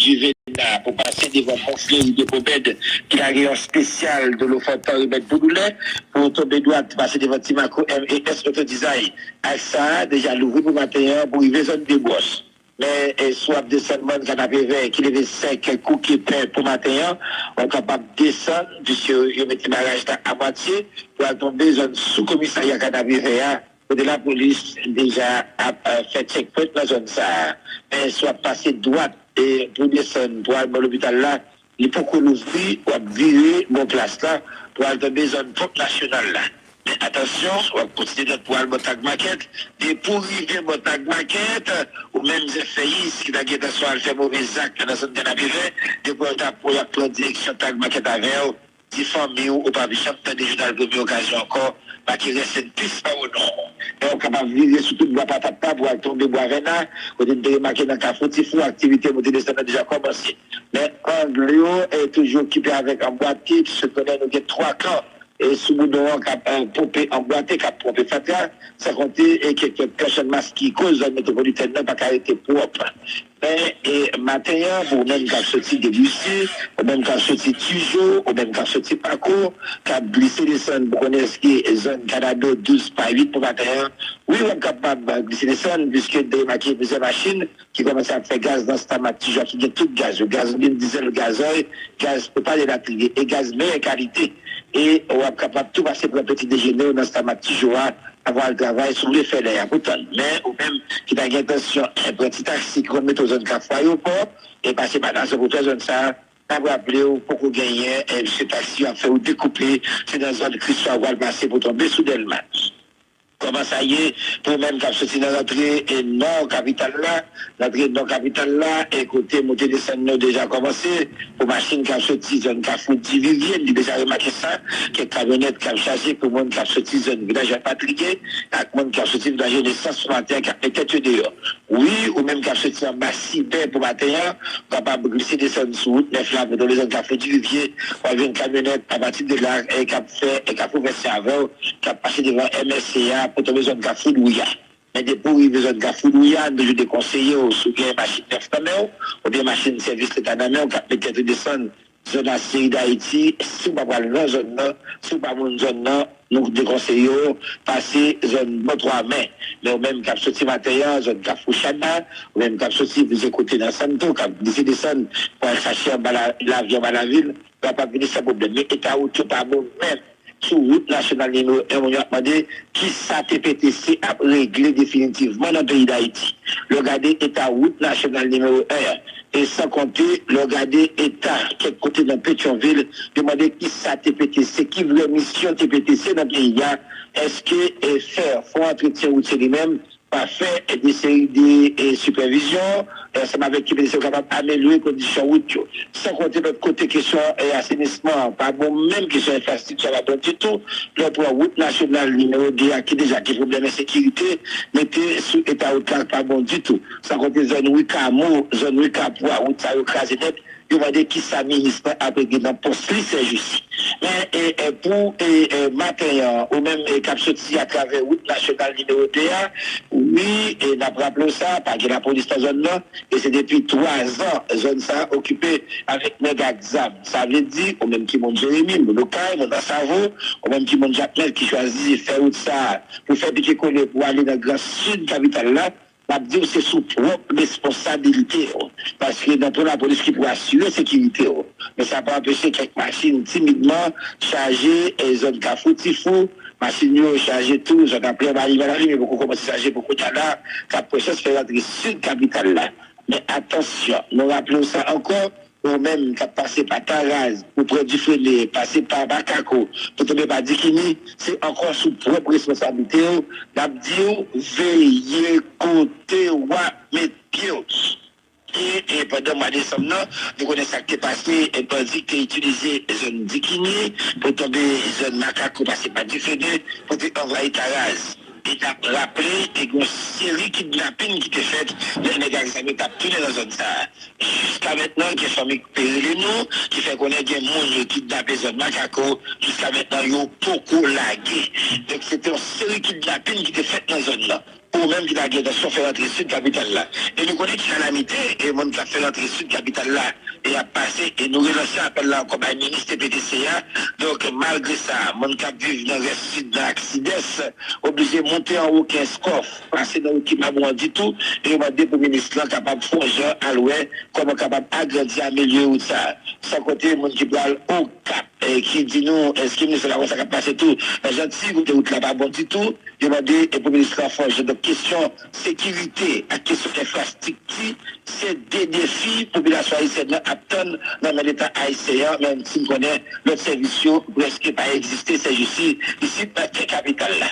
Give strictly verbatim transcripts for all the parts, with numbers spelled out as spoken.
Juvena pou pase devan Pon Fleri de Pomèd ki lage yon espesyal Dolo Fontan remèd pou doulè pou tonbe dwat pase devan Ti Mako M E S Auto Design. Ak sa a deja louvri pou maten an pou rive zòn de Bwòch. Men e, si w ap desann mòn Kanapevè ki leve sèk kouke pen pou maten an, w ap kapab desann, piske yo mete baraj la amwatye, pou al tonbe zòn sou komisarya Kanapevè a, kote lapolis deja ap eh, fè checkpoint nan zòn sa a. Men si w ap pase dwat e pou desann pou al bò lopital la, li poko louvri, w ap vire bò plas la pou al tonbe zòn ponp nasyonal la. Men atansyon, w ap kontinye dwat pou al bò Tag Market. Depi w rive bò Tag Market, ou menm Zefeyis ki ta gen entansyon al fè move zak nan zòn Kanapevè, depi w ta pou y ap pran direksyon Tag Market avè w, di fanmi w ou p ap janm tande Jounal Premye Okazyon ankò, make rest in peace pa w non. Men w kapab vire sou tout bwa Patat la pou al tonbe bwa Vèna, kote n te remake nan Kafou Tifou, aktivite monte desann nan deja kòmanse. Men ang yo e toujou okipe avèk anbwate, piske konnen nou gen twa kan e sou boudon an k ap eh, ponpe anbwate, k ap ponpe fatra, san konte e kèk kèk kachann mas ki koz zòn metwopolitèn nan pa ka rete pwòp. Men e maten an, pou ou menm k ap soti Debisi, ou menm k ap soti Tijo, ou menm k ap soti Pako, k ap glise desann pou konnen èske zòn Kanado douz pa uit pou maten an, wi, w ap kapab glise desann, piske n te remake plizyè machin ki kòmanse ap fè gaz nan Stamak Tijo a, ki gen tout gaz yo, gazolin, dizèl, gazòy, gaz Total e latriye, e gaz meyè kalite. E w ap kapab tou pase pran peti dejene w nan Stamak Tijo a, avan al travay, si w vle fè lè a pou tann. Men, ou menm ki ta gen entansyon eh, pran ti taksi ki konn mete w zòn Kafou Ayewopò, e pase pa Nazon pou fè zòn sa a, n ap raple w, poko genyen, eh, se taksi yo ap fè w dekoupe, se nan zòn Kristwa w pral pase pou tonbe sou Dèlma. Kòman sa ye pou ou menm k ap soti nan rantre e nò kapital la, rantre nò kapital la, e kote monte desann yo deja kòmanse, pou machin k ap soti zòn Kafou Divivyen, li deja remake sa, kèk kamyonèt k ap chaje pou moun k ap soti zòn Vilaj Rapatriye, ak moun k ap soti Vilaj Renesans pou maten an k ap met tèt yo deyò. Wi, ou menm k ap soti anba Sibè pou maten an, ou kapab glise desann sou wout nèf la pou tonbe zòn Kafou Divivyen, w ap jwenn kamyonèt apati de la, e k ap fè, e k ap fè avè w, k ap pase devan M S C a pou tonbe zòn Kafou Dwouya. Men depi w rive zòn Kafou Dwouya, n toujou dekonseye w, si w gen machin nèf nan men w, oubyen machin sèvis leta nan men w, k ap met tèt ou desann zòn Aseri Dayiti, si w pa pral nan zòn nan, si w pa moun zòn nan, nou dekonseye w pase zòn Bò Twa Men. Men ou menm k ap soti maten an, zòn Kafou Chada, ou menm k ap soti plizyè kote nan Santo, k ap glise desann, pral chache anba la, lavi anba lavil, w ap vini san pwoblèm. Men eta wout yo pa bon menm. Sou wout nasyonal nimewo en, moun yo ap mande kisa T P T C ap regle definitivman nan peyi Dayiti. Lè w gade eta wout nasyonal nimewo en an, e san konte lè w gade eta kèk kote nan Petyonvil, yo mande kisa T P T C, ki vrè misyon T P T C nan peyi a, èske e fè fon antretyen woutye li menm, pa fè de seri de e, sipèvizyon, e, ansanm avèk ki pèmèt yo kapab amelyore kondisyon wout yo. San konte lòt kote, kesyon e, asenisman an pa bon menm, kesyon enfrastrikti a pa bon ditou. Lè w pran wout nasyonal nimewo de a ki deja gen pwoblèm ensekirite, mete sou eta wout la pa bon ditou. San konte zòn Wikamo, zòn Wikapwa, wout sa yo kraze nèt. Yo mande kisa minis lan ap regle nan pòs li sèjousi. Men e, e, pou e, e, maten an, ou menm e, k ap soti atravè wout nasyonal nimewo de a, wi, e n ap raple w sa, pa gen lapolis nan zòn nan, e se depi twa zan zòn sa a okipe avèk nèg ak zam. Sa vle di, ou menm ki moun Jeremi, moun Okay, moun Ansavo, ou menm ki moun Jakmèl ki chwazi fè wout sa a pou fè pike kole pou ale nan Gran Sid kapital la, m ap di w se sou pwòp responsabilite w. Paske nan pwen lapolis ki pou asire sekirite w. Men sa pa anpeche kèk machin timidman chaje e zòn Kafou Tifou. Machin yo chaje tou, zòn Aplè, Mali, Malavi, men poko kòmanse chaje pou kounye a la, k ap pran chans fè rantre sid kapital la. Men atansyon, nou raple w sa ankò, ou menm k ap pase pa Taraz, ou pran Difrene, pase pa Makako, pou tonbe pa Dikini, se ankò sou pwòp responsablite w, n ap di w, veye kote w ap met pye w. E, e pandan mwa desanm nan, nou konnen sa k te pase, e bandi k te itilize zòn Dikini pou tonbe zòn Makako, pase pa Difrene, pou te anvayi Taraz. E n ap raple, te gen yon seri kidnapin ki te fèt lè nèg ak zam yo t ap tounen nan zòn sa a. Jiska mentnan, gen fanmi k pe rele nou, ki fè konnen gen moun yo kidnape zòn Makako. Jiska mentnan, yo poko lage. Donk, se te yon seri kidnapin ki te fèt nan zòn nan. ou menm ki ta gen entansyon fè rantre sid kapital la. E nou konnen ki kalamite e moun k ap fè rantre sid kapital la e ap pase, e nou relanse apèl la ankò bay minis T P T C a. Donk, malgre sa, moun k ap viv nan rès sid nan ak sidès oblije monte anwo kenz kòf, pase nan wout ki pa bon an ditou, e yo mande pou minis lan kapab fè yon jan al wè kòman kapab agrandi, amelyore wout sa a. San konte moun ki pral Okap, e ki di nou, èske minis la wè sa k ap pase tou nan Janti, kote wout la pa bon ditou, yo mande e pou minis lan fè yon jan. Donk, kesyon sekirite ak kesyon enfrastrikti, se de defi popilasyon ayisyèn nan ap tann nan men Leta ayisyen an, menm si n konnen lòt sèvis yo prèske pa egziste sèjousi isit nan kè kapital la.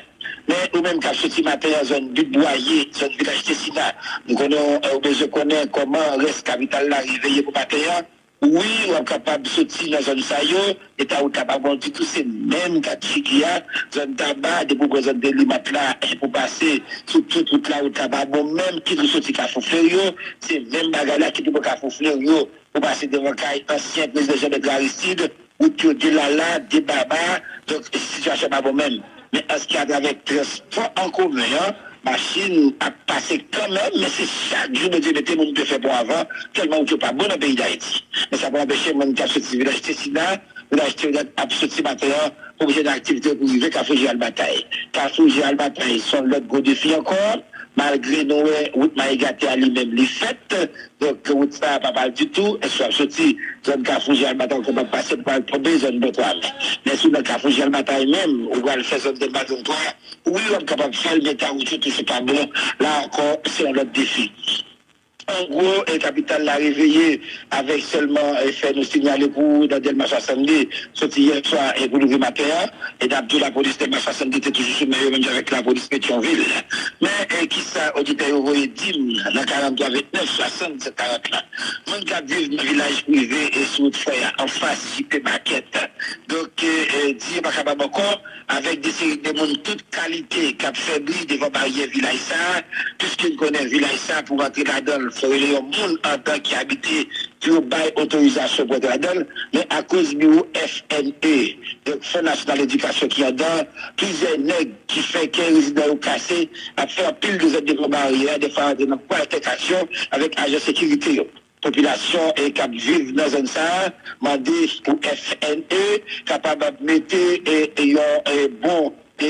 Men ou menm k ap soti maten an zòn Bit Bwaye, zòn Vilaj Tesina, nou konnen, ou bezwen konnen kòman rès kapital la rive ye pou maten an. Wi, w ap kapab soti nan zòn sa yo, eta wout la pa bon ditou, se menm kat figi a, zòn Taba, depi w pran zòn Delimat la, pou pase sou tout wout la, wout la pa bon menm, kit ou soti Kafou Fleryo, se menm bagay la, kit ou pran Kafou Fleryo, pou pase devan kay ansyen prezidan Jean Bertrand Aristide, wout yo delala, debaba, donk sitiyasyon pa bon menm. Men an se ki atravè transpò an komen an, machin ap pase kanmenm, men se chak jou Bondye mete moun te fè pon avan, tèlman wout yo pa bon nan peyi Dayiti. Men sa pa anpeche moun ki ap soti vilaj Tesina, vilaj Teonèt ap soti maten an pou oblije nan aktivite yo pou rive Kafou Jeneral Batay. Kafou Jeneral Batay se yon lòt gwo defi ankò, malgre nou wè wout Mayigate a li menm li fèt, donk wout sa a pa mal ditou, èske w ap soti zòn Kafou Jeneral Batay ou kapab pase pou al tonbe zòn Bontwame. Men si w nan Kafou Jeneral Batay menm, ou pral fè zòn Dèlma trannntwa, wi, w ap kapab fè l, men eta wout yo toujou pa bon. La ankò, se yon lòt defi. An gwo, e kapital la reveye avèk sèlman, e fè nou sinyale pou ou nan Dèlma swasannde, soti yè swa e pou leve maten an. E n ap di w lapolis Dèlma swasannde te toujou sou men yo, menm jan avèk lapolis Petyonvil. Men, e kisa oditè yo voye di m nan karanntwa ventnèf swasannsèt karant la? Moun k ap viv nan vilaj prive e sou wout fè a, anfas J P Market. Donk, e, e, di yo pa kapab ankò, avèk de seri de moun tout kalite k ap fè bri devan baryè vilaj sa a, piske n konnen vilaj sa a, pou w rantre ladan l, fò w rele yon moun andan ki abite pou yo bay otorizasyon pou w rantre ladan l, men akoz biwo F N E, donk Fon Nasyonal Edikasyon ki andan, plizyè nèg ki fè kè rezidan yo kase, ap fè anpil dezòd devan baryè a, defwa rantre nan gwo altèkasyon avèk ajan sekirite yo. Popilasyon, e, k ap viv nan zòn sa a mande pou F N E kapab ap mete, e, e, yon, e, bon, e,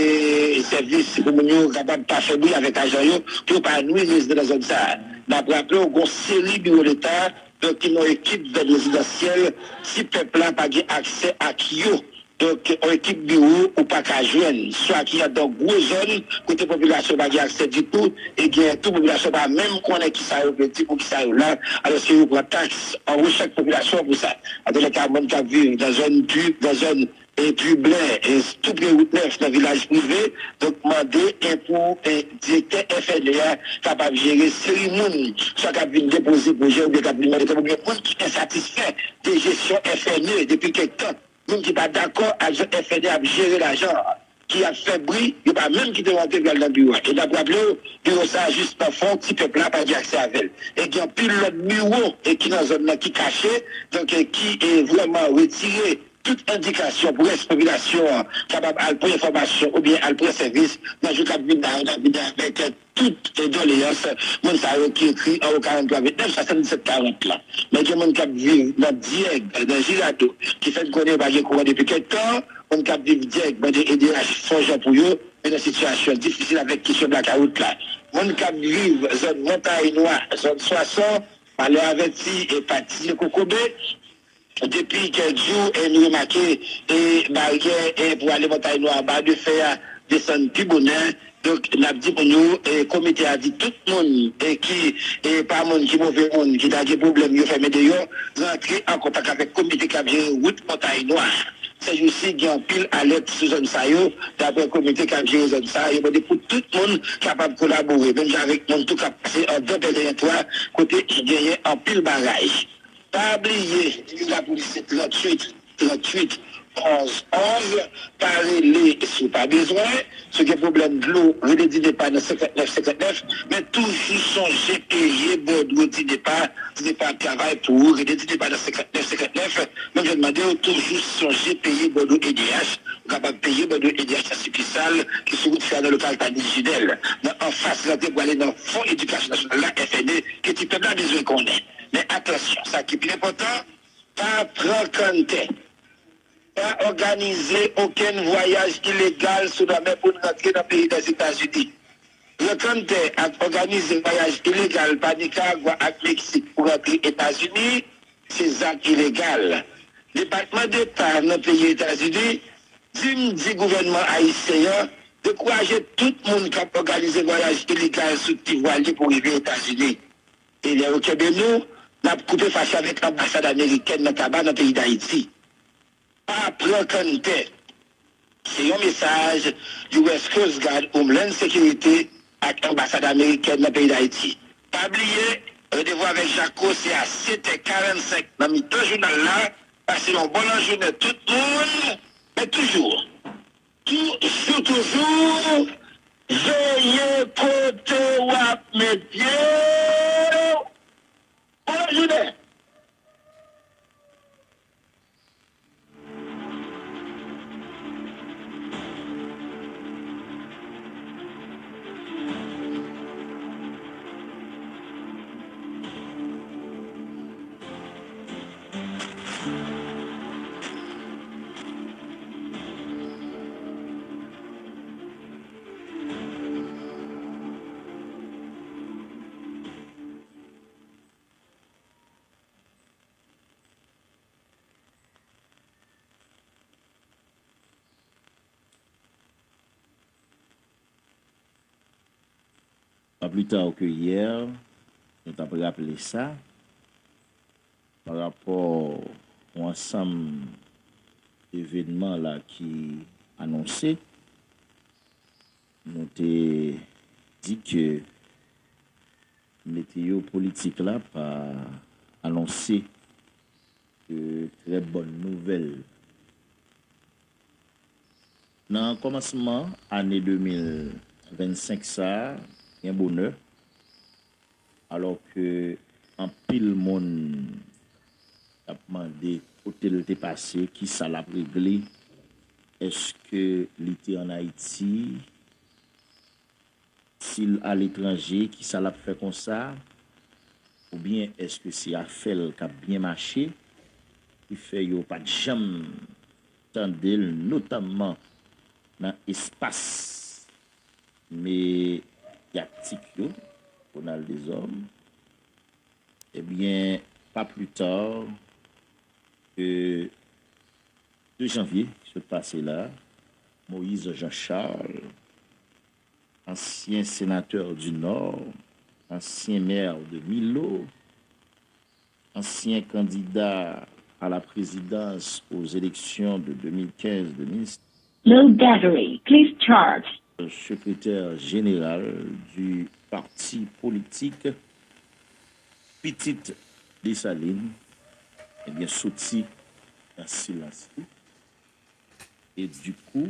sèvis pou moun yo kapab pa fè bri avèk ajan yo, pou yo pa nwi rezidan nan zòn sa a. N ap raple w, gon seri biwo leta, donk, ki nan ekip vèd rezidansyèl, si pèp la pa gen aksè ak yo. Donk, yon ekip biwo ou pa ka jwenn, swa ki andan gwo zòn kote popilasyon pa gen aksè ditou, e gen tou popilasyon pa menm konnen kisa yo vle di, poukisa yo la, alòske yo pran taks an rechèk popilasyon pou sa. Antoulèka, moun k ap viv nan zòn Pu-, nan zòn, e, Piblen, e, tou pre wout nèf nan vilaj prive, donk mande, e, pou, e, direktè F N E a kapab jere seri moun, swa k ap vin depoze pwojè oubyen k ap vin mande, oubyen moun ki ensatisfè de jesyon F N E depi kèk tan. Moun ki pa dakò ak jan F N E ap jere lajan an, ki ap fè bri, yo pa menm kite w antre pou y al nan biwo a. E n ap raple w, biwo sa a jis nan fon, ti pèp la pa gen aksè avè l. E gen anpil lòt biwo, e ki nan zòn nan ki kache, donk, e ki, e vrèman retire tout endikasyon pou rès popilasyon an kapab al pran enfòmasyon oubyen al pran sèvis nan jou k ap vin la yo, n ap vin avèk tout, e, doleyans moun sa yo ki ekri anwo karanntwa ventnèf swasanndisèt karant la. Men gen moun k ap viv nan Dyèg, nan Jirado, ki fè n konnen yo pa gen kouran depi kèk tan. Moun k ap viv Dyèg mande E D H fè yon jan pou yo, men nan sitiyasyon difisil avèk kesyon blakawout la. Moun k ap viv zòn Montay Nwa, zòn Swason, malè avèti e pati Kokobe, depi kèk jou, e, nou remake, e, baryè, e, pou ale Montay Nwa anba de fè a desann pi bonè. Donk, n ap di moun yo, e, komite a di tout moun, e, ki, e, pa moun ki move moun, ki ta gen pwoblèm, yo fèmen deyò, rantre an kontak avèk komite k ap jere wout Montay Nwa. Sèjousi, gen anpil alèt sou zòn sa yo. Daprè komite k ap jere zòn sa yo, mande pou tout moun kapab kolabore, menm jan avèk moun tou k ap pase andan Pèleyen twa, kote genyen anpil baraj. Pa bliye, lapolis se tranntuit tranntuit onz onz, pa rele si w pa bezwen. Si w gen pwoblèm dlo, rele DINEPA nan senkant nèf senkant nèf, men toujou sonje peye bòdwo DINEPA. DINEPA ap travay pou ou, rele DINEPA nan senkant nèf senkant nèf. Menm jan m mande w, toujou sonje peye bòdwo E D H. Ou kapab peye bòdwo E D H nan sikisal ki sou wout fè a nan lokal Padri Jinèl, nan anfas rantre pou ale nan Fon Edikasyon Nasyonal la, F N E, ke ti pèp la bezwen konnen. Men atansyon, sa ki pi enpòtan, pa pran kanntè. Pa òganize okenn vwayaj ilegal sou lanmè pou n rantre nan peyi Dèzetazini. Pran kanntè ak òganize vwayaj ilegal pa Nikaragwa ak Meksik pou rantre Etazini, se zak ilegal. Depatman Deta nan peyi Etazini di m di gouvènman ayisyen an dekouraje tout moun k ap òganize vwayaj ilegal sou ti vwal yo pou rive Etazini. E lè yo kenbe nou, n ap koupe fache avèk anbasad amerikèn nan Taba nan peyi Dayiti. Pa pran kanntè. Se yon mesaj U S Coast Guard, Homeland Security ak anbasad amerikèn nan peyi Dayiti. Pa bliye, randevou avèk Jako se a sèt è karannsenk nan mitan jounal la. Pase yon bon lajounen tout moun, men toujou, toujou, toujou, veye kote w ap met pye w. Bon lajounen. Pa pli ta ke yè, nou t ap raple sa, pa rapò yon ansanm evènman la ki anonse, nou te di ke meteo politik la pa anonse de trè bòn nouvèl. Nan kòmansman ane de mil vennsenk sa a, byen bonè, alò ke anpil moun t ap mande kote l te pase, kisa l ap regle, èske li te ann Ayiti, si l aletranje, kisa l ap fè konsa? Oubyen èske se afè l k ap byen mache ki fè yo pa t janm tande l, notamman nan espas medyatik yo, Ronald Deshommes? Ebyen, pa pli ta ke de janvye ki sot pase la, Moïse Jean Charles, ansyen senatè di Nò, ansyen mè de Milo, ansyen kandida a la prezidans aux élections de de mil kenz, de mil sèz, Low battery, please charge. Sekretè jeneral du pati politik Pitit Desalin, ebyen, soti nan silans li e dikou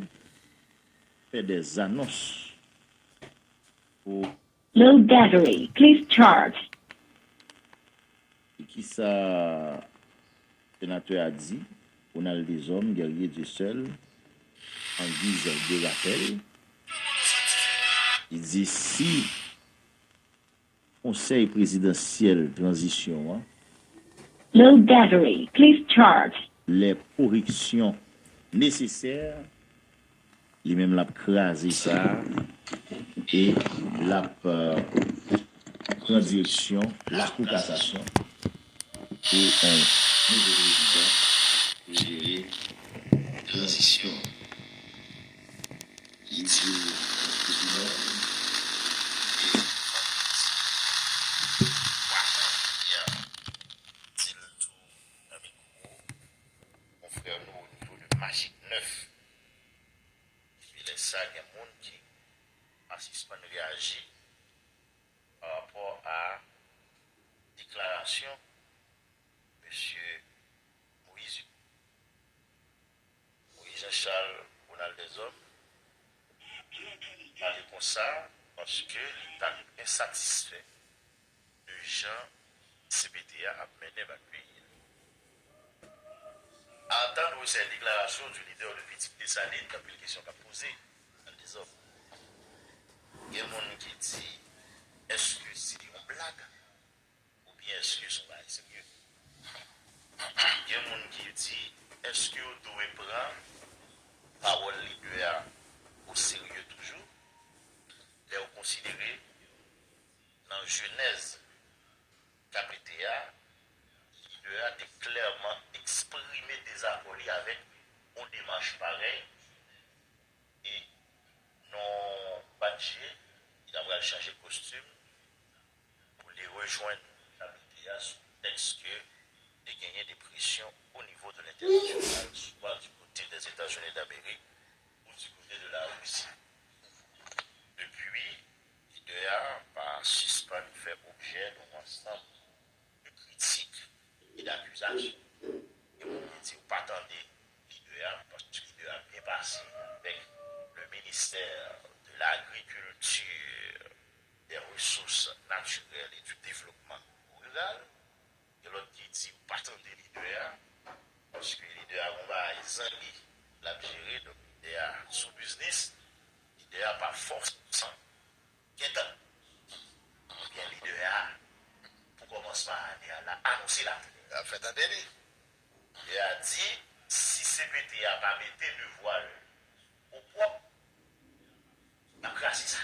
fè dè zanons pou Low battery, please charge. E kisa senatè a di, Ronald Deshommes, Guerrier Dieuseul, en guise de rappel, li di si konsèy prezidansyèl tranzisyon an, Low battery, please charge. Les corrections nécessaires, li menm l ap kraze sa e l ap, euh, pran direksyon Lakou Kasasyon pou yon nouvo prezidan pou jere tranzisyon. Li di l, tribinal, e twa janvye a, di l tou nan mikwo konfrè nou o nivo de Majik nèf. Depi lè sa, gen moun ki pa sispann reyaji pa rapò a deklarasyon mesye Moïse. Charles Ronald Deshommes pale konsa paske li pa ensatisfè de jan C P T a ap mennen bak peyi a. Antan nou resèy deklarasyon di lidè de pitit Desalin, gen anpil kesyon k ap poze nan Deshommes. Gen moun ki di, èske se yon blag? Oubyen èske se yon bagay serye? Gen moun ki di, èske yo dwe pran pawòl lidè a oserye toujou? Lè w konsidere nan jenèz K P T a, lidè a te klèman eksprime dezakò li avèk yon demach parèy e non Badjie, li ta pral chanje kostim pou li rejwenn K P T a sou pretèks ke te genyen de presyon o nivo de lentènasyonal, swa di kote Dèzetazini Damerik ou di kote de Larisi. Epi, lidè a pa sispann fè objè de yon ansanm de kritik e dakizasyon. Gen moun ki di ou pa tande lidè a, paske lidè a byen pase avèk le ministè de l'agriculture, des ressources naturelles et du développement rural. Gen lòt ki di ou pa tande lidè a, paske lidè a gon bagay zangi l ap jere, donk lidè a sou biznis, lidè a pa fòseman gentan. Ebyen, lidè a, pou kòmansman ane a, l ap anonse latrè. L ap fè tande li. Lidè a di, si C P T a pa mete devwa l o pwòp, l ap kraze sa.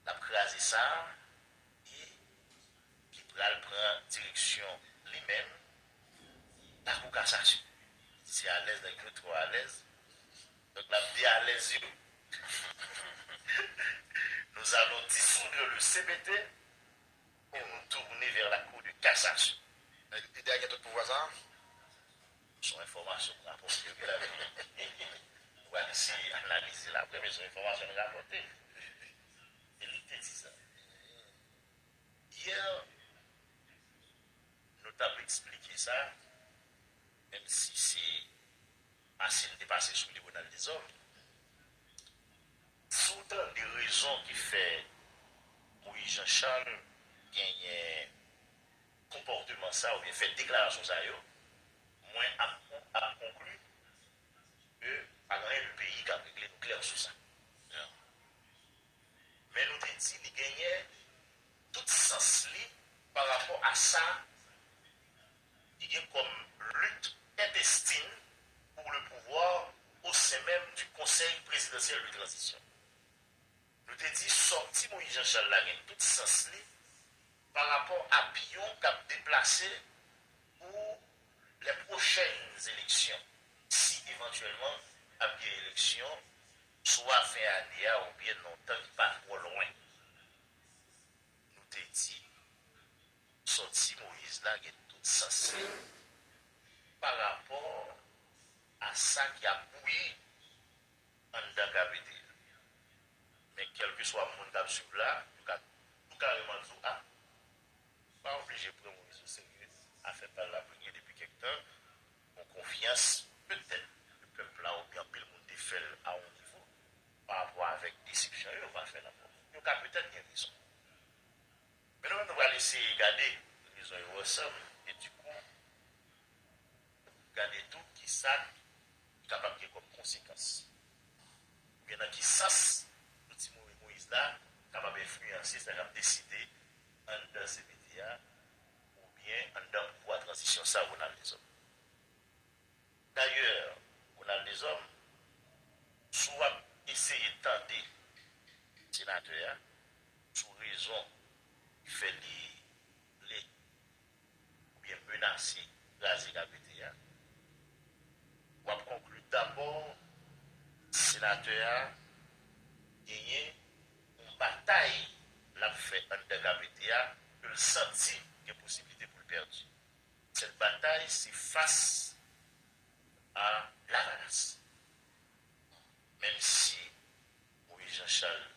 L ap kraze sa, e ki pral pran direksyon li menm, lakou kasasyon. Li di se alèz, nèg yo twò alèz. Donk, l ap dealèz yo. Nous allons dissoudre le C P T et nous tourner vers la Cour de cassation. Lidè a gen tout pouvwa sa a? Se yon enfòmasyon m rapòte, ok, la. Nou pral eseye analize l apre, men se yon enfòmasyon m rapòte. E li te di sa. Yè, nou t ap eksplike sa, menm si se pase n te pase sou li Ronald Deshommes. Si w tande rezon ki fè Moïse Jean Charles genyen konpòteman sa oubyen fè deklarasyon sa yo, mwen ap, ap konkli ke pa gen anyen de peyi k ap regle, nou klè sou sa. Men nou te di li genyen tout sans li pa rapò a sa ki gen kòm lit entestin pour le pouvoir au sein même du Conseil présidentiel de transition. Nou te di sòti Moïse Jean Charles la gen tout sans li pa rapò a piyon k ap deplase pou les prochaines élections, si evantyèlman ap gen eleksyon, swa fen ane a oubyen nan yon tan ki pa twò lwen. Nou te di sòti Moïse la gen tout sans li pa rapò a sa k ap bouyi anndan K P T a. Men kèlkeswa moun k ap swiv la, yo ka tou kareman di w, a, pa oblije pran Moïse oserye, afè pa l la bouyi depi kèk tan, yon konfyans petèt ke pèp la oubyen anpil moun te fè l a yon nivo pa rapò avèk desepsyon yo, yo pa fè l ankò. Yo ka petèt gen rezon. Men nou menm nou pral eseye gade rezon yo ansanm, e dikou, gade tou kisa ki kapab gen kòm konsekans. Oubyen nan ki sans zouti Moïse la kapab enfliyanse sa k ap deside anndan C P T a, oubyen anndan pouvwa tranzisyon sa Ronald Deshommes. Dayè, Ronald Deshommes, si w ap eseye tande senatè a sou rezon ki fè li vle oubyen menase kraze K P T a, w ap konkli dabò senatè a genyen yon batay l ap fè anndan K P T a ke l santi gen posiblite pou l pèdi. Sèt batay se fas a Lavalas. Menm si Moïse Jean Charles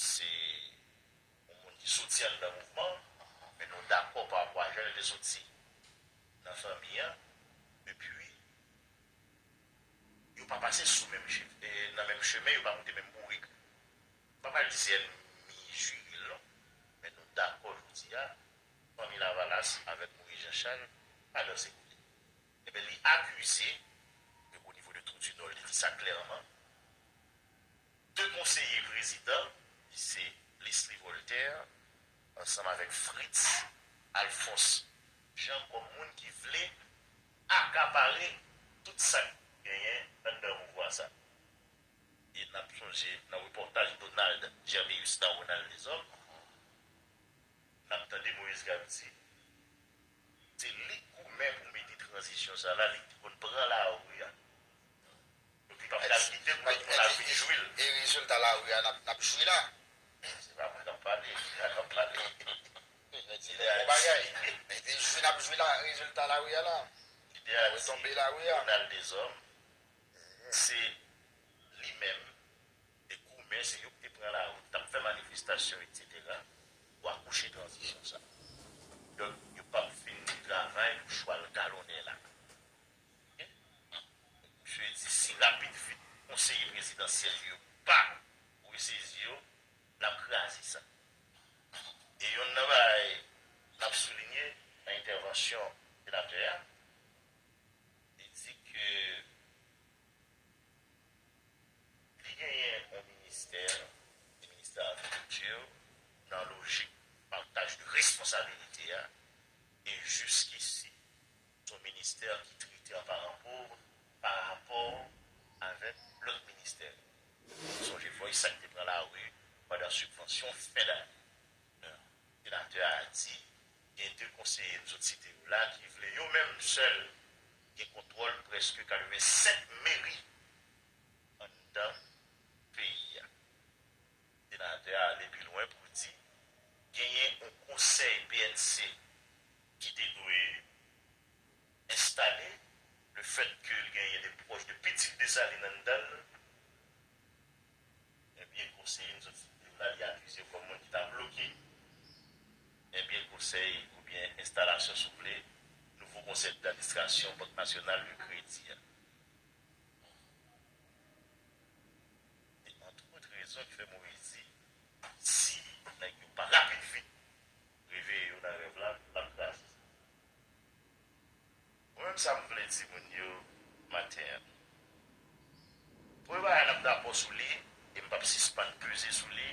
se yon moun ki soti anndan mouvman an, men nou dakò pa rapò a jan li te soti nan fanmi an, epi pa pase sou menm che- e nan menm chemen, yo pa moute menm bourik. M pa pral di se ènmi jire l non, men nou dakò jodi a, fanmi Lavalas avèk Moyiz Janchal pa danse koulè. Ebyen, li akize, e o nivo de Trou di Nò, li di sa klèman, de konseye prezidan, ki se Leslie Voltaire, ansanm avèk Fritz Alphonse Jean, kòm moun ki vle akapare tout sa k genyen anndan pouvwa sa. E n ap sonje nan repòtaj Donald Germéus nan Ronald Deshommes, n ap tande Moyiz k ap di, se li k goumen pou mete tranzisyon sa la, li k te konn pran lari a. Donk, li p ap ka kite pou lòt moun al vin jwi l. E rezilta lari a n ap, n ap jwi la. Se pa mwen k ap pale, se pa k ap pale. Li te bon bagay. Li te jwi, n ap jwi la, rezilta lari a la. Li te al di Ronald Deshommes, se li menm te goumen, se yo ki te pran lari, t ap fè manifestasyon, etsetera, pou akouche tranzisyon sa. Donk, yo p ap vin travay pou chwal galonnen la. Oke? Misye di si rapid vit konseye prezidansyèl yo pa resezi yo, l ap kraze sa. E yonn nan bagay n ap soulinye nan entèvansyon senatè a, li di ke li genyen yon ministè, se ministè agrikilti, nan lojik pataj de responsabilite a, e jiskisi, se yon ministè ki trete an paran pov pa rapò avèk lòt ministè. Sonje Voice sa ki te pran lari pandan sibvansyon fen dane. Senatè a di, gen de konseye n sot site yo la ki vle yo menm sèl gen kontwòl prèske katrevensenk meri anndan peyi a. Senatè a ale pi lwen pou di, genyen yon konsèy P N C ki te dwe enstale, le fèt ke l genyen de pwòch de pitit Desalin anndan l, ebyen, konseye n sot site yo la, li akize yo kòm moun ki ta bloke, ebyen, konsèy oubyen enstalasyon, si w vle, nouvo konsèy d'administrasyon Bank Nasyonal de Kredi a. Se, antrewòt, rezon ki fè Moyiz di, si nèg yo pa rapid vit reveye yo nan rèv la, l ap kraze sa. Mwen menm, sa m vle di moun yo maten an. Premye bagay, n ap dakò sou li, e m p ap sispann peze sou li.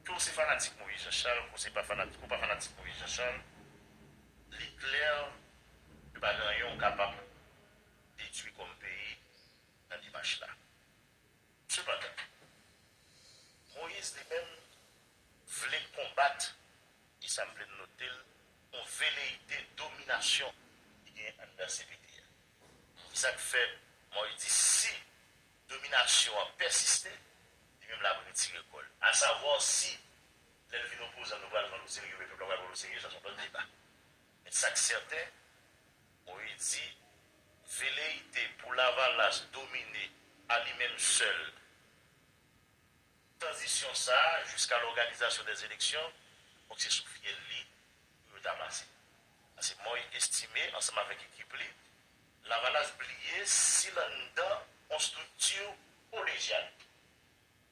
Ke w se fanatik Moyiz Janchal, ke w se pa fanatik, ke w pa fanatik Moyiz Janchal, li klè ke pa gen anyen w kapab dedwi kòm peyi nan demach la. Sepandan, Moyiz li menm vle konbat, e sa m vle n note l, yon veleyite dominasyon ki gen anndan C P T a. Se sa k fè Moyiz di si dominasyon an pèsiste, li menm l ap retire kò l. Asavwa si lè l vin opozan nou pral pran l oserye oubyen pèp la pral pran l oserye, sa se yon lòt deba. Men sa k sèten, Moyiz di, veleyite pou Lavalas domine a li menm sèl tranzisyon sa a jiska lòganizasyon dèzeleksyon, donk se sou fyèl li pou yo ta pase. Paske Moyiz estime, ansanm avèk ekip li, Lavalas bliye si l anndan yon estrikti kolejyal.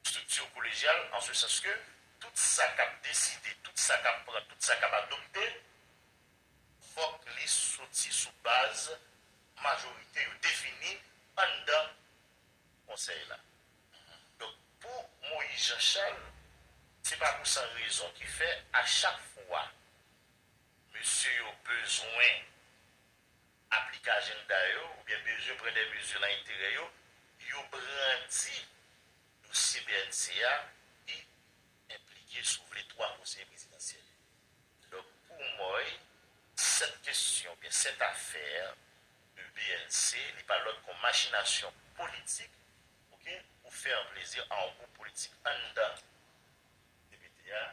Estrikti kolejyal, an se sans ke tout sa k ap deside, tout sa k ap pran, tout sa k ap adopte, fòk li soti sou baz majorite yo defini anndan konsèy la. Donk, pou Moyiz Janchal, se pa pou san rezon ki fè, a chak fwa mesye yo bezwen aplike ajanda yo, oubyen bezwen pran de mezi nan enterè yo, yo brandi dosye B N C a, ki enplike, si w vle, twa konseye prezidansyèl. Donk, pou mwen, cette question, oubyen cette affaire de B N C, li pa lòt ke yon machinasyon politik, oke, pou fè plezi a yon gwoup politik anndan C P T a,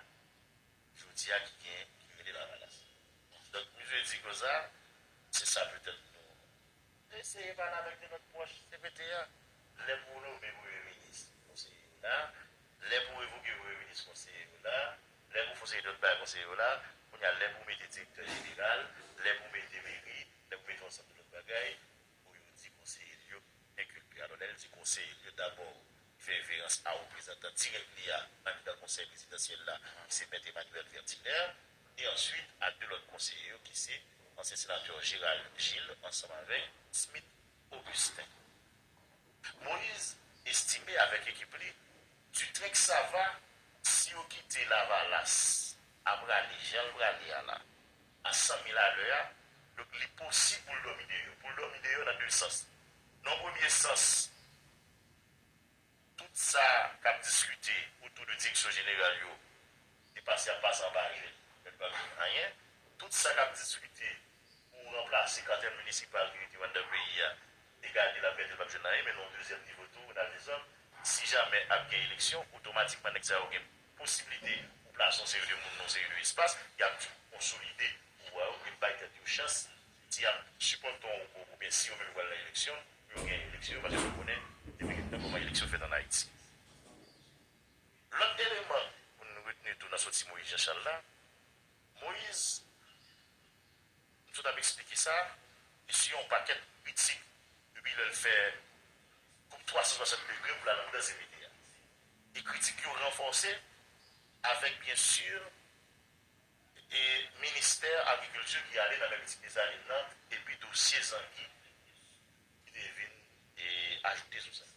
jodi a ki gen, ki rele Lavalas. Donk, misye di konsa, se sa petèt nou eseye pale avèk de lòt pwòch C P T a. Lè pou w nome premye minis, konseye yo la. Lè pou w revoke premye minis, konseye yo la. Lè pou w fè yon seri dòt bagay, konseye yo la. Kounye a, lè pou w mete direktè jeneral, lè pou w mete meri, lè pou w mete yon ansanm de lòt bagay, Alò, lè l di konseye l yo, dabò, li fè referans a reprezantan dirèk li a anndan konsèy prezidansyèl la, ki se Mèt Emmanuel Vertilaire, e answit a de lòt konseye yo, ki se ansyen senatè Gérald Gilles ansanm avèk Smith Augustin. Moïse estime avèk ekip li, Dutrèk Sava, si yo kite Lavalas a prale jan l prale a la, a san mil alè a, donk li posib pou l dòmi deyò. Pou l dòmi deyò nan de sans. Nan premye sans, tout sa k ap diskite otou de direksyon jeneral yo, se pase ap pase anba je l, mèt pa gen anyen. Tout sa k ap diskite pou ranplase katèl minisipal ki rete anndan peyi a, e gade l ap gade l p ap jwenn anyen, men nan yon dezyèm nivo tou, Ronald Dezòm, si jamè ap gen eleksyon, otomatikman nèg sa yo gen posiblite pou plase yon seri de moun nan yon seri de espas, y ap tou konsolide pouvwa yo e bay tèt yo chans, si y ap sipòte yon gwoup oubyen si yo menm yo pral nan eleksyon, pou yo gen eleksyon yo, paske nou konnen depi gen tan kòman eleksyon fèt ann Ayiti. Lòt eleman pou n retni tou nan sòti Moïse Jean Charles la, Moïse, m sot ap eksplike sa, li siyen yon pakèt kritik depi lè l fè koup twa san swasant degre pou l al anndan C P T a. E kritik yo ranfòse avèk, byen si, e ministè agrikilti ki ale nan men pitit Desalin nan, epi dosye zangi ki te vin, e, ajoute sou sa.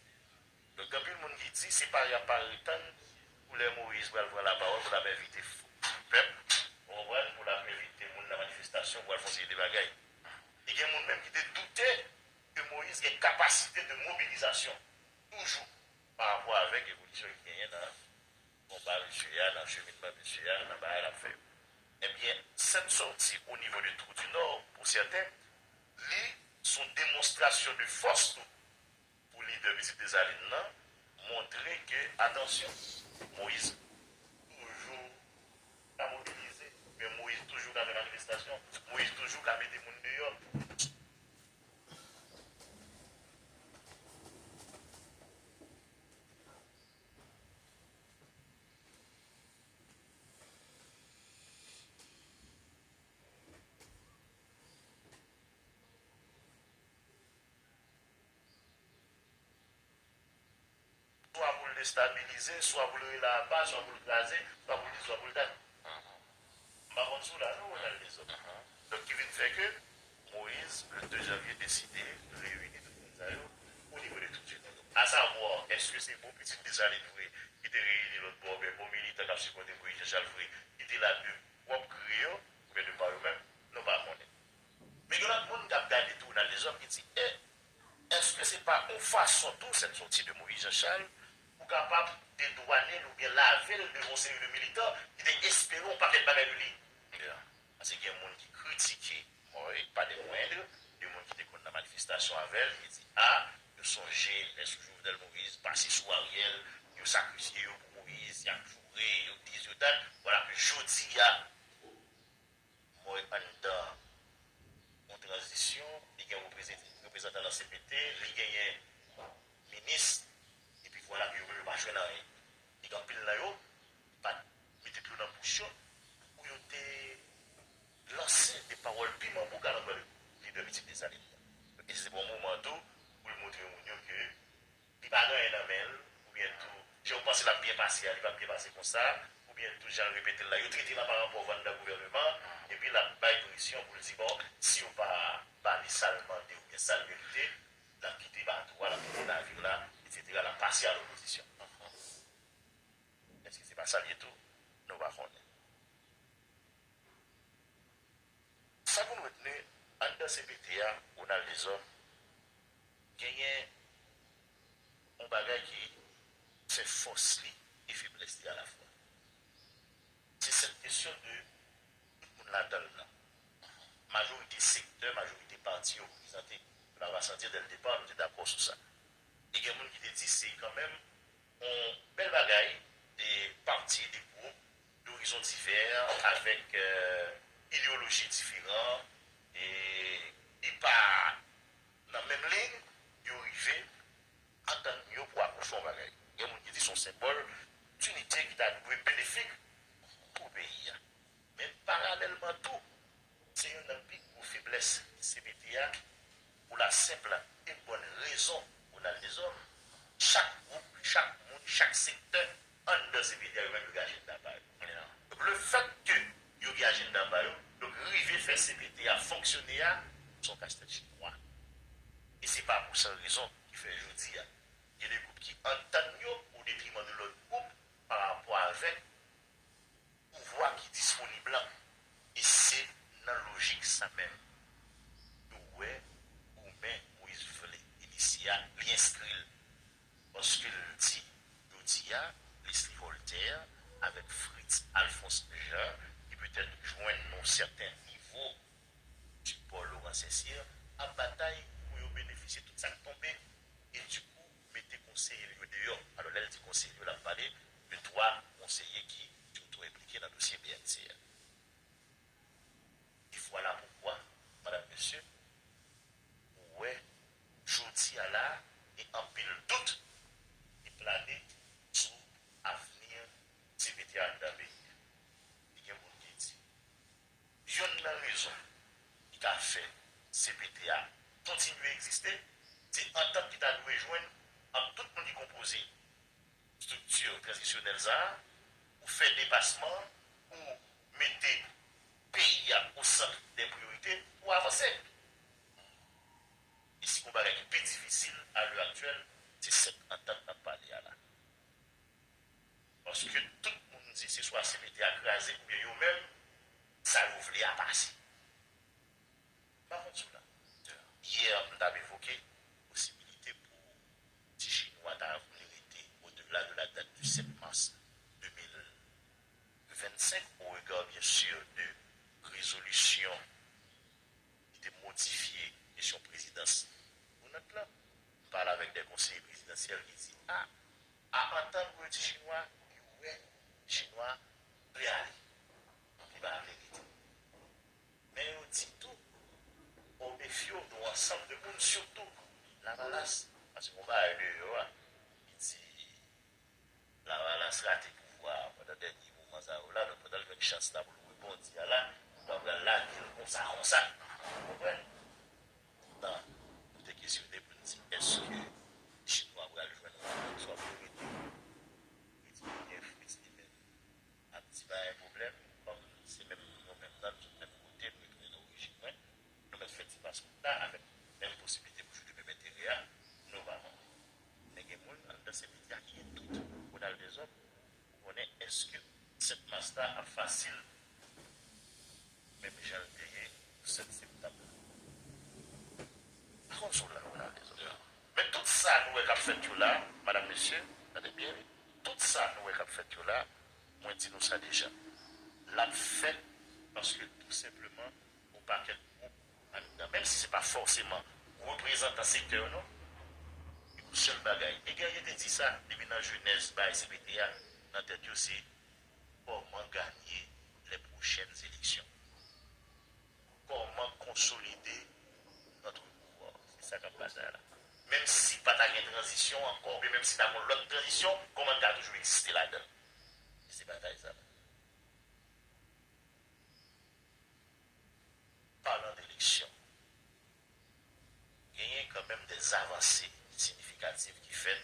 Donk, gen anpil moun ki di, se pa y ap pare tann pou lè Moyiz pral pran lapawòl, pou l ap envite pèp, ou konprann, pou l ap envite moun nan manifestasyon, pou al fè yon seri de bagay. E gen moun menm ki te doute ke Moyiz gen kapasite de mobilizasyon, toujou, pa rapò avèk evolisyon ki genyen nan konba misye a, nan cheminman misye a, nan bagay l ap fè yo. Ebyen, sèt sòti o nivo de Trou di Nò, pou sèten, li se yon demonstrasyon de fòs tou pou lidè Pitit Desalin nan, montre ke, atansyon, Moyiz toujou ka mobilize, men Moyiz toujou ka fè manifestasyon, Moyiz toujou ka mete moun deyò. Swa pou l destabilize, swa pou l rele apa, swa pou l kraze, swa pou l di, swa pou l dat. M pa konn si w la non, Ronald Dezòm. Donk, ki vin fè ke Moyiz, le de janvye, deside reyini tout moun sa yo o nivo de Trou di Nò. Asavwa, èske se bon pitit Desalin vre ki te reyini lòt bò, oubyen bon militan k ap sipòte Moyiz Jan Chal vre ki te la de pwòp gri yo, oubyen de pa yo menm? Nou pa konnen. Men gen lòt moun k ap gade tou Ronald Dezòm ki di, e, èske se pa yon fason tou, sèt sòti de Moyiz Jan Chal, pou kapab dedwane l oubyen lave l de yon seri de militan ki te espere yon pakèt bagay de li? Paske gen moun ki kritike Mòy, pa de mwendr, de moun ki te konn nan manifestasyon avè l, ki di, a, yo sonje lè sou Jovenel Moïse, pase sou Ariel, yo sakrifye yo pou Moïse, y ap joure, yo dis, yo dat. Vwala ke jodi a, Mòy anndan yon tranzisyon, li gen reprezan-, reprezantan nan C P T, li genyen minis, epi vwala ke yo menm yo pa jwenn anyen. E gen anpil nan yo, pa t mete dlo nan bouch yo, pou yo te lanse de pawòl piman bouk alantou de lidè Pitit Desalin nan. E se te bon moman tou pou l montre moun yo ke li pa gen anyen nan men l, oubyen tou, jan yo panse l ap byen pase a, li p ap byen pase konsa, oubyen tou, jan l repete l la, yo trete l aparan pòv anndan gouvèneman an, epi l ap bay presyon pou l di, bon, si yo pa ba li sa l mande oubyen sa l merite, l ap kite bato a, l ap kite navyo la, etsetera, l ap pase a lopozisyon. Èske se pa sa l ye tou? Nou pa konnen. Sa pou n retni, anndan C P T a, Ronald Dezòm, genyen yon bagay ki fè fòs li e feblès li alafwa. Se sèt kesyon de tout moun ladan l nan. Majorite sektè, majorite pati yo reprezante. Nou ta va santi dè l depa, nou te dakò sou sa. E gen moun ki te di se kanmenm yon bèl bagay, de pati, de gwoup, dorizon divè, avèk, euh, ideyoloji diferan, e ki pa nan menm liy, yo rive antann yo pou akouche yon bagay. Gen moun ki di se yon senbòl dinite ki ta dwe benefik pou peyi a. Men paralèlman tou, se youn nan pi gwo feblès C P T a, pou la senp e bòn rezon, Jounal Dezòm, chak gwoup, chak moun, chak sektè anndan C P T A, yo menm yo gen ajanda pa yo. Donk, lefètke yo gen ajanda pa yo, donk rive fè C P T A fonksyone a, se yon kastèt chinwa. E se pa pou san rezon ki fè jodi a, gen de gwoup ki antann yo o detriman de lòt gwoup pa rapò avèk pouvwa ki disponib lan. E se nan lojik sa menm yo wè goumen Moyiz vle inisye a, li enskri l. Paske l di, jodi a, Leslie Voltaire avèk Fritz Alphonse Jean, ki petèt jwenn yon sèten nivo di bò Laurent Saint-Cyr, ap batay pou yo benefisye tout sa k tonbe, e dikou mete konseye l yo deyò. Alò, lè l di konseye l yo, l ap pale de twa konseye ki di yo tou enplike nan dosye B N C a. E vwala poukwa, madam, mesye, ou wè, jodi a la, gen anpil dout ki plane sou avni C P T A anndan peyi a. E gen moun ki di, yonn nan rezon ki ka fè C P T A kontinye egziste, se antant ki ta dwe jwenn ant tout moun ki konpoze estrikti tranzisyonèl sa a, pou fè depasman, pou mete peyi a o sant dè priyorite, pou avanse. E si gon bagay ki pi difisil a lè aktyèl, se sèt antant n ap pale a la. Paske tout moun di se swa C P T A kraze oubyen yo menm, sa yo vle a pase. M pa konn si w la. Yè, m t ap evoke posibilite pou ti chinwa ta vle rete au-delà de la date du sept mars deux mille vingt-cinq, au regard, bien sûr, de rezolisyon ki te modifye kesyon prezidans Ronald la. M pale avèk de konseye prezidansyèl ki di, a, a antann pou yo di chinwa, yo wè chinwa vle ale. Li pa vle rete. Men yo di tou, o mefye w de yon ansanm de moun, sitou Lavalas. Paske gon bagay deyò a, ki di Lavalas rate pouvwa a pandan dènye moman sa yo la, donk pandan l jwenn chans la pou l rebondi a la, nou pa pral lage l konsa, konsa. Ou konprann? Poutan, nou te kesyone pou n di, èske chinwa pral jwenn yon lòt swa pou l rete? Li di, ebyen, Fritz li menm ap di pa gen pwoblèm, kòm se menm nou menm nan, nou sot menm kote, nou retounen nan orijin mwen, nou mèt fè ti pas kout la avèk menm posiblite pou jwe de menm enterè a, nou pa mande. Men gen moun anndan C P T A ki gen dout. Ronald Dezòm, ou konnen èske sèt mas la ap fasil menm jan l te ye pou sèt septanm la? Pa konn si w la, Ronald Dezòm. Men tout sa nou wè k ap fèt yo la, madam, mesye, tande byen, wi. Tout sa nou wè k ap fèt yo la, mwen di nou sa deja. L ap fèt paske tou senpleman, yon pakèt gwoup anndan, menm si se pa fòseman reprezantan sektè yo, non. Yon sèl bagay. E Guerrier te di sa, depi nan jenèz bay C P T A, nan tèt yo, se comment gagner les prochaines élections. Comment consolider notre pouvoir. Se sa k ap batay la. Menm si pa ta gen tranzisyon ankò, oubyen menm si ta gen yon lòt tranzisyon, kòman n ka toujou egziste ladan l? Se batay sa la. Palan de eleksyon, genyen kanmenm de avanse siyifikatif ki fèt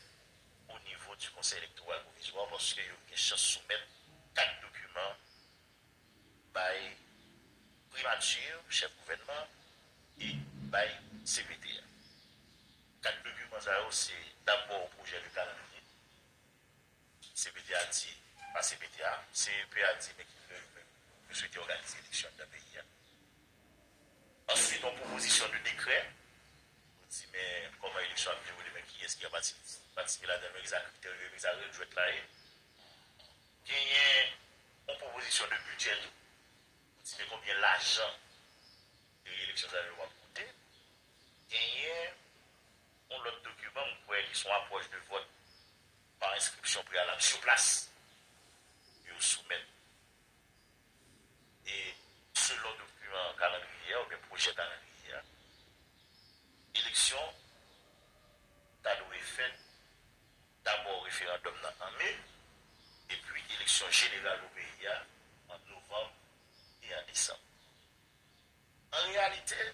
o nivo di Konsèy Elektoral Pwovizwa, paske yo gen chans soumèt kat dokiman bay Primati, chèf gouvènman, e bay C P T A. Kat dokiman sa yo se dabò pwojè de kalandriye, C P T A di, pa C P T A, C E P a di men ki lè yo menm yo swete òganize eleksyon anndan peyi a. Answit, yon pwopozisyon de dekrè pou di men kòman eleksyon ap dewoule, men kiyès ki ap patisipe ladan l, men kisa kritè yo ye, men kisa rèl jwèt la ye. Genyen yon pwopozisyon de bidjè tou pou di men konbyen lajan eleksyon sa yo ap koute. Genyen yon lòt dokiman, m kwè ki se yon apwòch de vòt pa enskripsyon preyalab sou plas yo soumèt. E selon dokiman kalandriye a oubyen pwojè kalandriye a, eleksyon ta dwe fèt dabò referandòm nan an me, epi eleksyon jeneral pou peyi a an novanm e an desanm. An reyalite,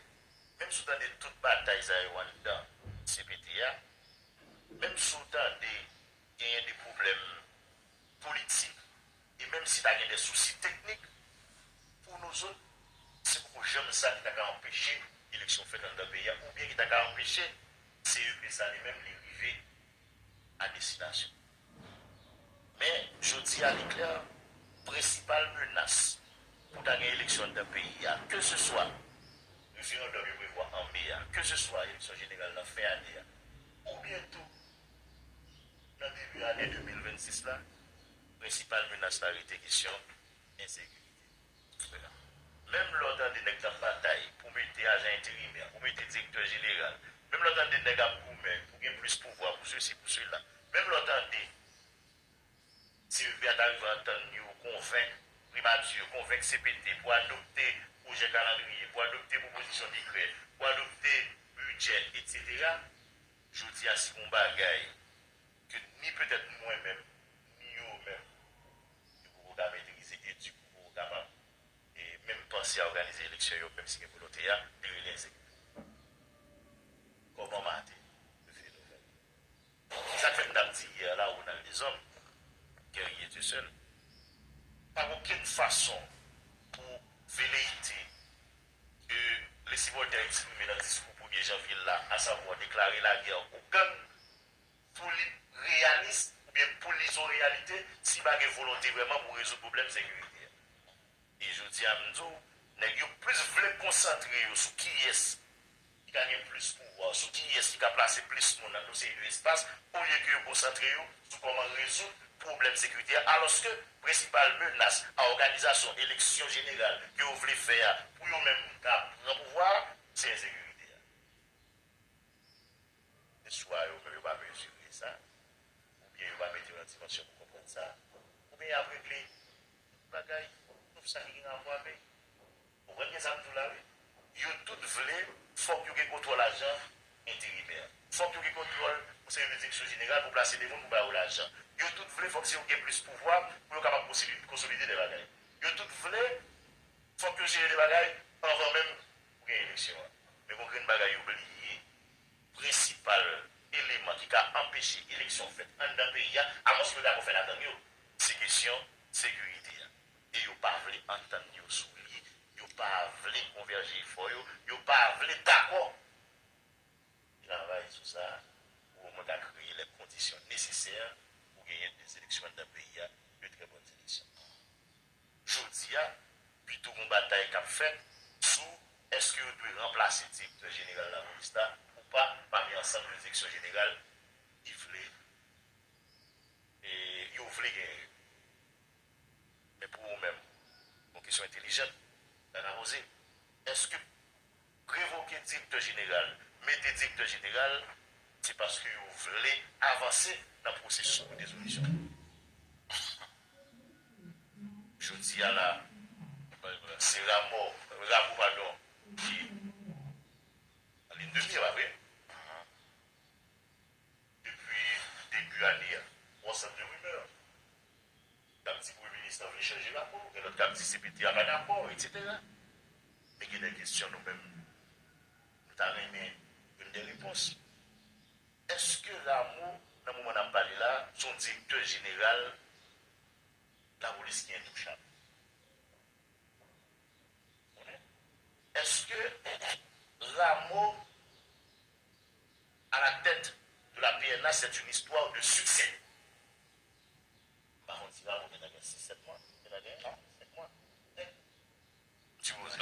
menm si w tande tout batay sa yo anndan C P T A, Menm si w tande genyen de pwoblèm politik, e menm si ta gen de sousi teknik, pou nou zòt, se poko janm sa ki ta ka anpeche eleksyon fèt anndan peyi a, oubyen ki ta ka anpeche C E P sa li menm li rive a destinasyon. Men, jodi a, li klè, prensipal menas pou ta gen eleksyon anndan peyi a, keseswa referandòm yo prevwa an me a, keseswa eleksyon jeneral nan fen ane a, oubyen tou nan debi ane de mil vennsis la, prensipal menas la rete kesyon ensekirite. Menm lè w tande nèg k ap batay pou mete ajan enterimè, pou mete direktè jeneral, menm lè w tande nèg ap goumen pou gen plis pouvwa, pou sesi, pou sela, menm lè w tande C E P a ta rive antann yo, konvenk primati, konvenk C P T pou adopte pwojè kalandriye, pou adopte pwopozisyon dekrè, pou adopte bidjè, etsetera. Jodi a, si gon bagay ke ni petèt mwen menm, ni yo menm, yo poko ka metrize, e di pou poko kapab, e menm panse a òganize eleksyon yo, menm si gen volonte a, li rele ensekirite. Kòman maten, yo vini nouvèl. Sa k fè m t ap di yè la, Ronald Deshommes, guerrier tout seul, pa gen okenn fason pou veleyite ke le sipòtè eksprime nan diskou premye janvye la, asavwa deklare lagè o gang, pou li reyalis oubyen pou li se yon reyalite, si pa gen volonte vrèman pou rezoud pwoblèm sekirite a. E jodi a, m di w, nèg yo plis vle konsantre yo sou kiyès ki ka gen plis pouvwa, sou kiyès ki ka plase plis moun nan yon seri de espas, olye ke yo konsantre yo sou kòman rezoud pwoblèm sekirite a, alòske prensipal menas a òganizasyon eleksyon jeneral ke yo vle fè a pou yo menm ka pran pouvwa a, se ensekirite a. Se swa yo menm yo pa mezire sa, oubyen yo pa mete yo nan dimansyon pou konprann sa, oubyen y ap regle tout bagay, tout sa ki gen rapò avè l. Konprann byen sa m di w la, wi. Yo tout vle, fòk yo gen kontwòl ajan enterimè. Fòk yo gen kontwòl yon seri de direksyon jeneral pou plase de moun pou ba yo lajan. Yo tout vle, fòk se yo gen plis pouvwa pou yo kapab konsoli-, konsolide de bagay. Yo tout vle, fòk yo jere de bagay anvan menm pou gen eleksyon an. Men gon grenn bagay yo bliye. Prensipal eleman ki ka anpeche eleksyon fèt anndan peyi a, amwens yo dakò fè ladann yo, se kesyon sekirite a. E yo pa vle antann yo sou li, yo pa vle konvèje efò yo, yo pa vle dakò travay sou sa pou omwen ka kreye lè kondisyon nesesè pou genyen de eleksyon anndan peyi a, de trè bòn eleksyon. Jodi a, pito gon batay k ap fèt sou èske yo dwe ranplase direktè jeneral lapolis la ou pa pami ansanm de direksyon jeneral ki vle, e, yo vle genyen. Men pou ou menm, yon kesyon entelijan ta ka poze. Èske revoke direktè jeneral, mete direktè jeneral, se paske yo vle avanse nan pwosesis pou dizolisyon. Jodi a la, se Rameau, Rameau, padon, ki an liy de mire, pa vre? Depi debi ane a, yon ansanm de rimè k ap di premye minis lan vle chanje Rameau, gen lòt k ap di C P T a pa dakò, etsetera. Men gen de kesyon nou menm, nou ta renmen jwenn de repons. Èske Rameau, nan moman n ap pale la, se yon direktè jeneral lapolis ki entouchab? Èske Rameau à la tête de la P N H, c'est une histoire de succès? M pa konn si Rameau gentan gen sis, sèt mwa. Gentan gen, non? Sèt mwa. Sipoze.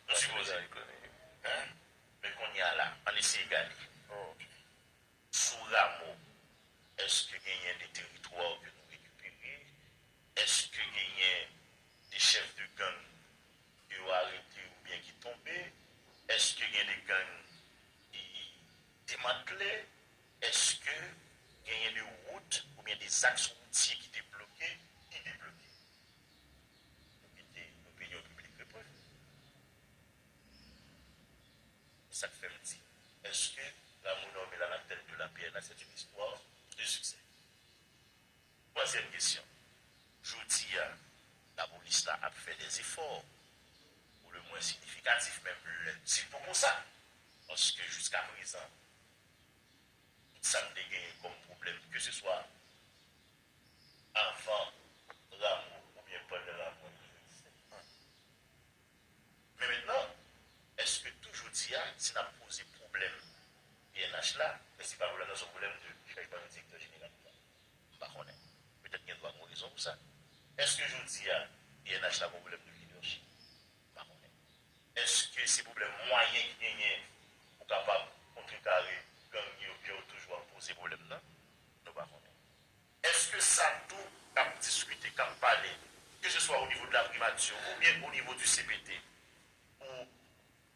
Nou sipoze. Men kounye a la, ann eseye gade. Sou Rameau, èske genyen de teritwa ke nou rekipere? Èske genyen de chèf de gang ke yo arete oubyen ki tonbe? Èske gen de gang ki demantle? Èske genyen de wout oubyen de zaks woutye ki te bloke, ki debloke? Nou kite lopinyon piblik reponn. E sa k fè m di, èske Rameau Normil à la tête de la P N H, c'est une histoire de succès? Twazyèm kesyon. Jodi a, lapolis la ap fè dè zefò, pou le mwen siyifikatif, menm lè se poko sa. Paske jiska prezan, Sa n te genyen kòm pwoblèm, ke se swa avan Rameau oubyen pandan Rameau, li egziste. Men mentnan, èske tou jodi a, si n ap poze pwoblèm P N H la, èske se pa pwoblèm nan, se yon pwoblèm de chanjman de direktè jeneral la? M pa konnen. Petèt gen dwa gen rezon pou sa. Èske jodi a, P N H la gen yon pwoblèm de lidèchip? M pa konnen. Èske se pwoblèm mwayen ki genyen pou kapab kontrekare gang yo, jan yo toujou ap poze pwoblèm nan? Nou pa konnen. Èske sa tou k ap diskite, k ap pale, ke se swa o nivo de la primati oubyen o nivo di C P T, pou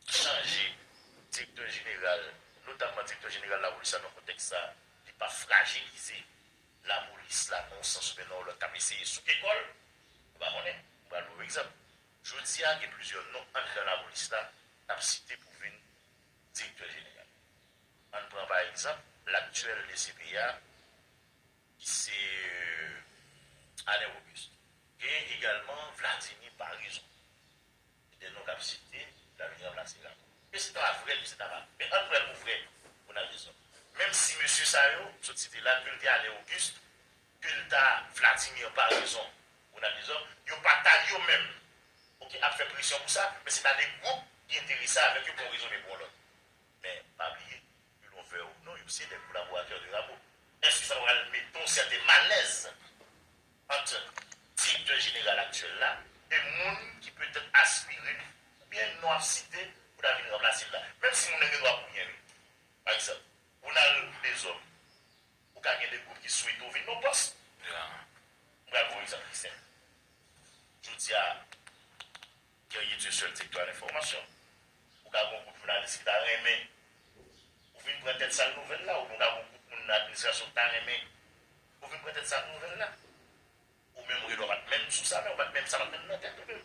chanje direktè jeneral, notamman direktè jeneral lapolis la nan kontèks sa, li pa frajilize lapolis la nan yon sans oubyen nan yon lòt k ap eseye souke kò l? Nou pa konnen. M pral ba w egzanp. Jodi a, gen plizyè non anndan lapolis la n ap site pou vin direktè jeneral. Ann pran pa egzanp laktyèl D C P a, ki se, euh, Alain Auguste. Gen egalman Vladimir Paraison. Se de non k ap site pou ta vin ranplase Rameau. E se ta vrè, se ta pa. Men ann pran l pou vrè, pou n al rezon. Menm si mesye sa yo, m sot site la, ke l te Alain Auguste, ke l ta Vladimir Paraison, pou n al rezon, yo pa ta yo menm, oke, ap fè presyon pou sa, men se ta de gwoup ki enterese avèk yo pou yon rezon oubyen pou yon lòt. Men pa bliye, ke l ouvè ou non, yo se de kolaboratè de Rameau. Èske sa pa pral mete yon sèten malèz ant direktè jeneral aktyèl la e moun ki petèt aspire, oubyen non ap site, pou ta vin ranplase l la? Menm si moun nan gen dwa pou byen, wi. Pa egzanp, Ronald Deshommes, ou ka gen de gwoup ki swete w vin nan pòs. M pral ba w egzanp ki senp. Jodi a, Guerrier Dieuseul, direktè a lenfòmasyon. Ou ka gen yon gwoup jounalis ki ta renmen ou vin pran tèt sal nouvèl la, oubyen ou ka gen yon gwoup moun nan administrasyon ki ta renmen ou vin pran tèt sal nouvèl la. Ou menm, ou gen dwa pa t menm sou sa, men ou pa t menm, sa pa t menm nan tèt ou menm.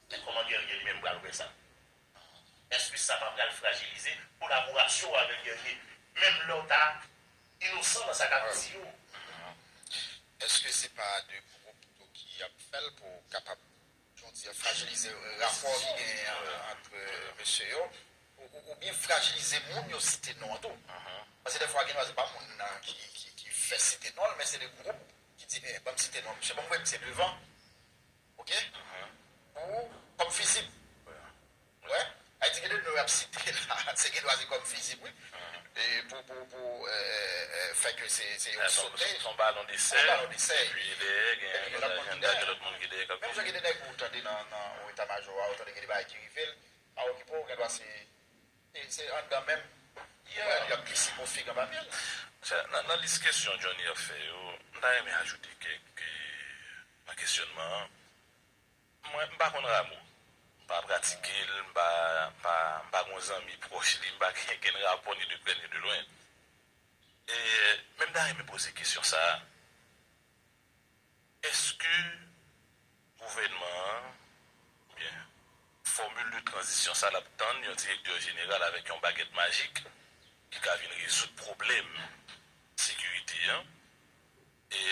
Men kòman Guerrier li menm pral wè sa? Èske sa pa pral frajilize kolaborasyon w avèk Guerrier, menm lè w ta inosan nan sa k ap di yo? Èske se pa de gwoup tou ki ap fè l pou kapab, jan w di, frajilize rapò ki genyen ant mesye yo, ou, ou, oubyen frajilize moun yo site non an tou? Paske dèfwa, gen dwa se pa moun nan ki, ki, ki fè site non l, men se de gwoup ki di, eh, ban m site non misye, ban m voye misye devan. Oke? Pou, kòm fizib. Wè? Ayiti gen de non y ap site la, se gen dwa se kòm fizib, wi. E pou, pou, pou, eh, eh, eh, fè ke se, se yon sote. Se yon balon desè. Yon balon desè. Epi dèyè, gen lòt ajanda, gen lòt moun ki dèyè k ap toujou. Menm jan gen de nèg ou tande nan, nan yon eta majò a, ou tande gen de bagay ki rive l, pa okipe w, gen dwa se E se anndan menm, y ap glise pou fig anba pye l. Nan, nan lis kesyon Johnny ap fè yo, m ta renmen ajoute kèk, eh, nan kesyònman an. Mwen, m pa konn Rameau. M pa pratike l, m pa, m pa, m pa gon zanmi pwòch li, m pa gen okenn rapò ni de prè ni de lwen. E, men m ta renmen poze kesyon sa a. Èske gouvènman an, oubyen fòmil de tranzisyon sa l ap tann yon direktè jeneral avèk yon bagèt majik ki ka vin rezoud pwoblèm sekirite an? E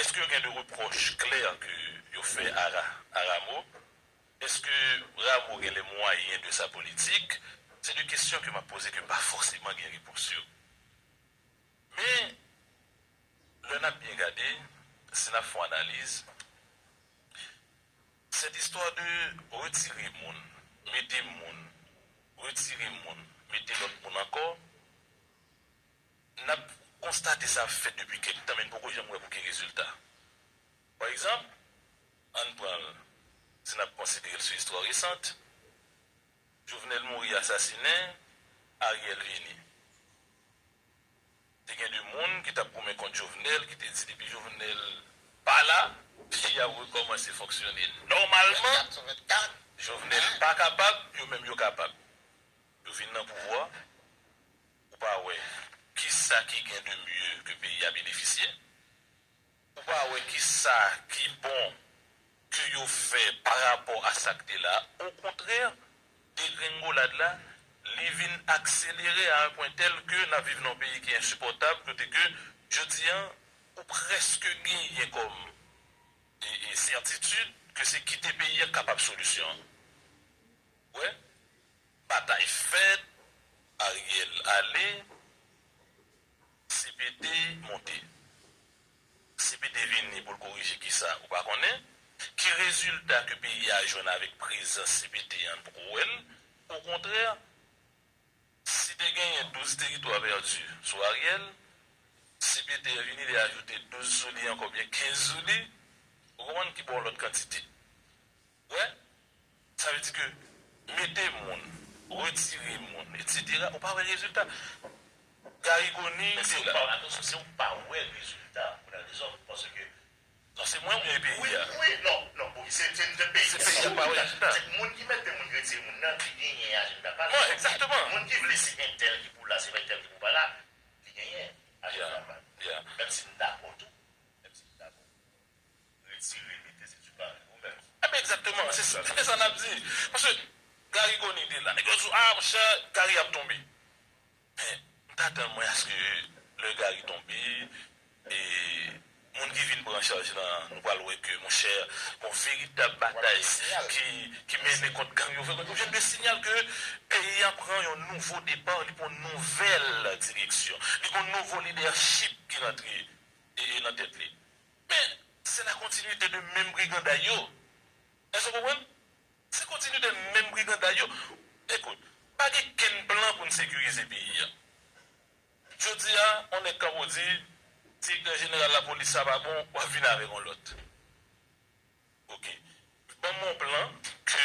èske yo gen de repwòch klè ke yo fè a Ra-, a Rameau? Èske Rameau gen les moyens de sa politique? Se de kesyon ke m ap poze ke pa fòseman gen repons yo. Men, lè n ap byen gade, si n ap fè yon analiz, cette histoire de retire moun, mete moun, retire moun, mete lòt moun ankò, n ap konstate sa ap fèt depi kèk tan, men n poko janm wè pou ki rezilta. Pa egzanp, ann pran l, si n ap konsidere l sou istwa resant, Jovenel mouri asasinen, Ariel vini. Te gen de moun ki t ap goumen kont Jovenel, ki te di depi Jovenel pa la, peyi a rekòmanse fonksyone nòmalman. Jovenel pa kapab, yo menm yo kapab. Yo vin nan pouvwa, ou pa wè kisa ki gen de mye ke peyi a benefisye. Ou pa wè kisa ki bon ke yo fè pa rapò a sa k te la. Okontrè, degrengolad la, li vin akselere a un point tel ke n ap viv nan yon peyi ki ensipòtab, kote ke, jodi a, ou prèske genyen kòm, e, e, sètitid ke se kite peyi a k kapab solisyon an. Ou wè, batay fèt, Ariel ale, CPT monte. CPT vini pou l korije kisa ou pa konnen. Ki rezilta ke peyi a jwenn avèk prezans CPT an poko wè l. Okontrè, si te genyen douz teritwa pèdi sou Ariel, CPT vini li ajoute douz sou li ankò byen kenz sou li. Ou konprann ki ba w lòt kantite. Wè, sa vle di ke mete moun, retire moun, etsetera, ou pa wè rezilta. Gary Conille te la. Atansyon, se ou pa wè rezilta pou la rezon, paske. Non, se mwen ou byen peyi a? Wi, non, non, bon, se, se, se peyi a. Se peyi a pa wè rezilta. Se moun ki mete moun, retire moun nan, ki genyen ajanda pa l. Non, egzakteman. Moun ki vle se entèl ki pou la, se pa entèl ki pou pa la, li genyen ajanda pa l. Menm si m dakò tou, menm si m dakò. Retire, mete, se di pa ou menm. Enben, egzakteman, se sa, se sa n ap di. Paske Gary Conille te la. Nèg yo di, a, monchè, Gary ap tonbe. Men, m t atann mwen aske lè Gary tonbe, e moun ki vin pran chaj lan, nou pral wè ke, monchè, gon veritab batay ki, ki mennen kont gang yo. Ou jwenn de sinyal ke peyi a pran yon nouvo depa, li pran yon nouvèl direksyon. Li gon nouvo lidèchip ki rantre e, e nan tèt li. Men, se la kontinwite de menm briganday yo. Èske w konprann? Se kontinwite menm briganday yo. Ekout, pa gen kenn plan pou n sekirize peyi a. Jodi a, on nèg kanpe w di, direktè jeneral lapolis sa pa bon, w ap vin avèk on lòt. Oke. Ban m yon plan ke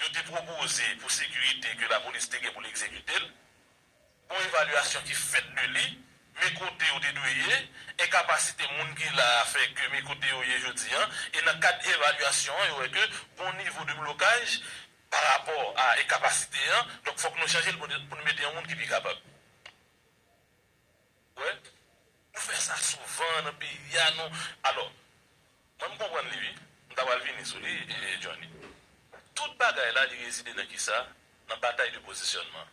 yo te pwopoze pou sekirite ke lapolis te gen pou l egzekite l. Gon evalyasyon ki fèt de li, men kote yo te dwe ye, enkapasite moun ki la a fè ke men kote yo ye jodi a, e nan kad evalyasyon an, yo wè ke gon nivo de blokaj pa rapò a enkapasite an, donk fòk nou chanje l pou, pou nou mete yon moun ki pi kapab. Wè, nou fè sa souvan nan peyi a, nou. Alò, mwen m konprann li, wi. M ta pral vini sou li, e, Johnny. Tout bagay la, li rezide nan kisa? Nan batay de pozisyònman.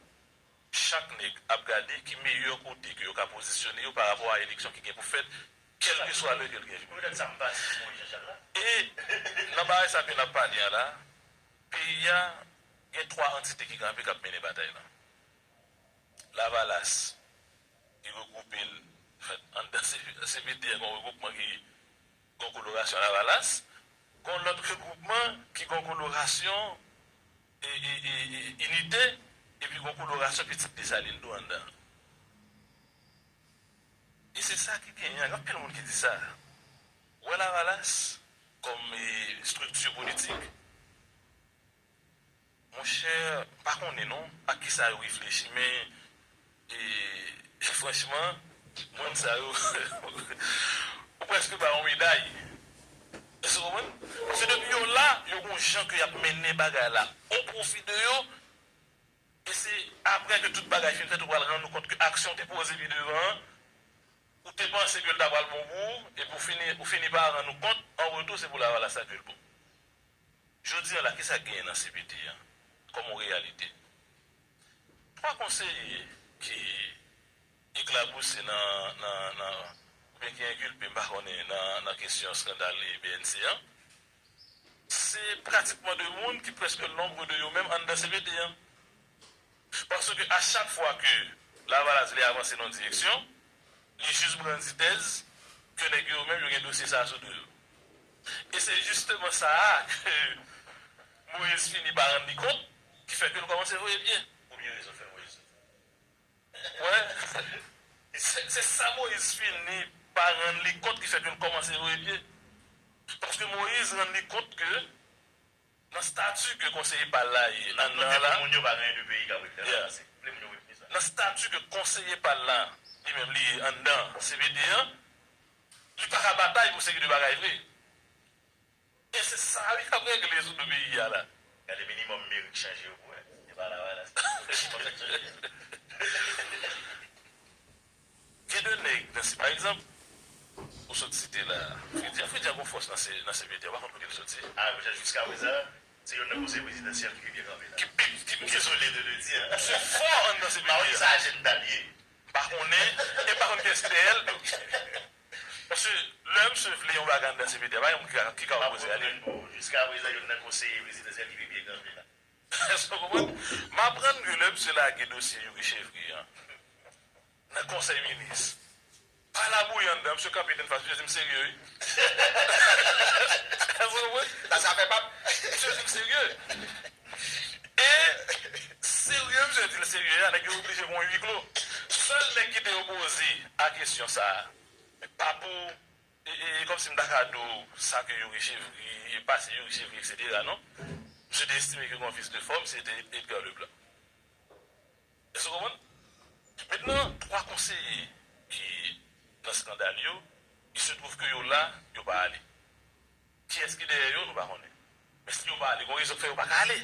Chak nèg ap gade ki meyè kote ke yo ka pozisyone yo pa rapò a eleksyon ki gen pou fèt, kèlkeswa lè ke l gen. Poutèt sa m pa di Moïse Jean Charles la. E nan bagay sa ke n ap pale a la, peyi a gen twa antite ki kanpe k ap mennen batay la. Lavalas, ki regwoupe l anndan CPT a, gon regroupman ki gon kolorasyon Lavalas, gon lòt regroupman ki gon kolorasyon e, e, e, e, Inite, epi gon kolorasyon Pitit Desalin tou anndan. E se sa ki genyen, gen anpil moun ki di sa. Ou wè Lavalas kòm, e, estrikti politik, monchè, m pa konnen non ak kisa yo reflechi, men, e, franchman, moun sa yo, ou prèske ba yo meday. Èske w konprann? Paske depi yo la, yo gon jan ke y ap mennen bagay la o pwofi de yo, e se apre ke tout bagay fin fèt, ou pral rann ou kont ke aksyon w te poze pi devan an, ou te panse ke l ta pral bon pou ou, epi w fini, ou fini pa rann ou kont, an retou, se pou Lavalas la ke l bon. Jodi a la, kisa k genyen nan CPT a kòm yon reyalite? Twa konseye ki eklabousi nan, nan, nan, oubyen ki enkilpe, m pa konnen, nan, nan kesyon eskandal BNC an, se pratikman de moun ki prèske lonbre de yo menm anndan CPT an. Paske a chak fwa ke Lavalas vle avanse nan yon direksyon, li jis brandi tèz ke nèg yo menm yo gen dosye sa a sou do yo. E se jisteman sa a ke Moïse fini pa rann li kont, ki fè ke l kòmanse voye pye. Ou byen rezon fè Moïse. Wè, se, se sa Moïse fini pa rann li kont ki fè ke l kòmanse voye pye. Paske Moïse rann li kont ke nan stati ke konseye pa l la ye anndan la, moun yo pa gen de peyi k ap regle la, se vle moun yo reteni sa. Nan stati ke konseye pa l la, li menm li ye anndan CPT an, li pa ka batay pou seri de bagay vre. E se sa wi k ap regle sou do peyi a la. Gade minimòm meri k chanje yo pou wè. E pa la, wè la. Minimòm k chanje. Gen de nèg nan se, pa egzanp, ou sot site la, Freddy a, Freddy a gon fòs nan se, nan CPT a, ou pa konn kote l soti. A, jiskaprezan, se youn nan konseye prezidansyèl ki pi byen kanpe la. Ki pi, ki pi. Désolé de le dire. Misye fò anndan CPT a. M pa konn sa ajanda l ye. M pa konnen, e m pa konn kiyès ki dèyè l tou. Paske lè misye vle yon bagay anndan CPT a, pa gen moun ki ka, ki ka opoze a li. Jiskaprezan, youn nan konseye prezidansyèl ki pi byen kanpe la. Èske w konprann? M aprann ke lè misye lage dosye Youri Chevrier an, nan konsèy minis. Pa labouyi anndan, misye kanpe tèt fas, misye di m serye, wi. Ou konprann? Sa, sa fè pap. Misye di m serye. E serye, misye di l serye a, nèg yo oblije gon ui klo. Sèl nèg ki te opoze a kesyon sa a, men pa pou, e, e, e kòmsi m ta ka di w sa ke Youri Chevry, e pase Youri Chevry, et cetera, non. Misye te estime ke gon vis de fòm, se te Edgar Leblanc. Èske w konprann? Mentnan, twa konseye ki nan eskandal yo, il se trouve que yo la, yo pa ale. Kiyès ki dèyè yo, nou pa konnen. Men si yo pa ale, gon rezon k fè yo pa ka ale.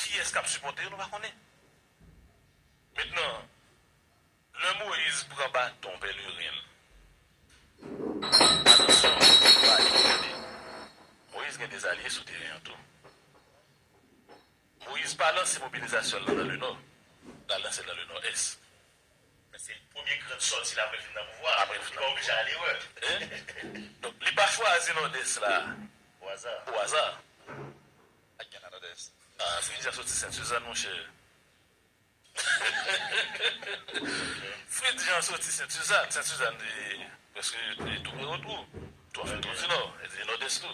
Kiyès k ap sipòte yo, nou pa konnen. Mentnan, lè Moyiz pran baton pèleren, atansyon, pa ale, tande. Moyiz gen dezalye sou teren an tou. Moyiz pa lanse mobilizasyon l nan, nan le nò. L al lanse l nan le nò-ès. Men se premye gran sòti l apre l fin nan pouvwa. Apre l fin nan pouvwa. Li pa oblije ale, wè. Donk, li pa chwazi nòdès la o aza. O aza. Ak gen nan nòdès. Ah, Fridjan soti Sent Sizann, monchè. Fridjan soti Sent Sizann. Sent Sizann, e, prèske, e, tou pre Wotwou. Tou anfen, tou di nò. E di nòdès tou.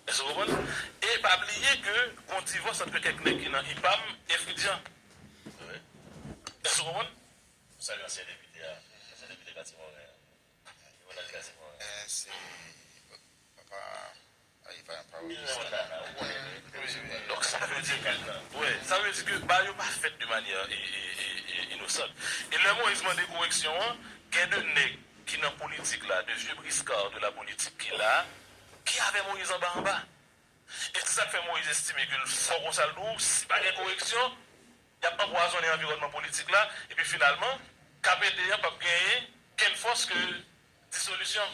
Èske w konprann? E pa bliye ke gon divòs ant kèk nèg ki nan IPAM e Fridjan. Èske w konprann? Salye ansyen depite a. Ansyen depite Katye Moren an. Ronald Katye Moren an. Eh, se papa. Donk, sa vle di ke, wè, sa vle di ke bagay yo pa fèt de manyè, e, e, e, e, inosant. E lè Moyiz mande koreksyon an, gen de nèg ki nan politik la, de vieux briscards de la politique ki la, ki avè Moyiz anba anba. E se sa k fè Moyiz estime ke l fò konsa l dou, si pa gen koreksyon, y ap anpwazonnen anviwònman politik la, epi finalman, K P D an p ap genyen kenn fòs ke disolisyon.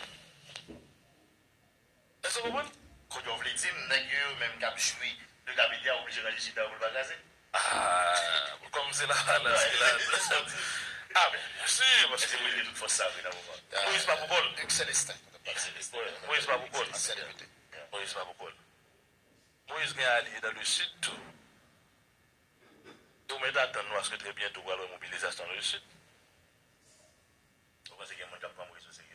Èske w konprann? Kounye a w vle di m, nèg yo, yo menm k ap jwi de K P D a oblije ranje chita yo pou l pa kraze? Ah, kòm se la balans ki la. Ah, ben, byen si, paske Moyiz gen tout fòs sa vre nan moman. Moyiz pa pou kò l. Excellent. Moyiz pa pou kò l. Moyiz pa pou kò l. Moyiz gen alye dans le sud tou. E w mèt atann nou aske trè byento w pral wè mobilizasyon dans le sud. Ou panse gen moun k ap pran Moyiz o serye?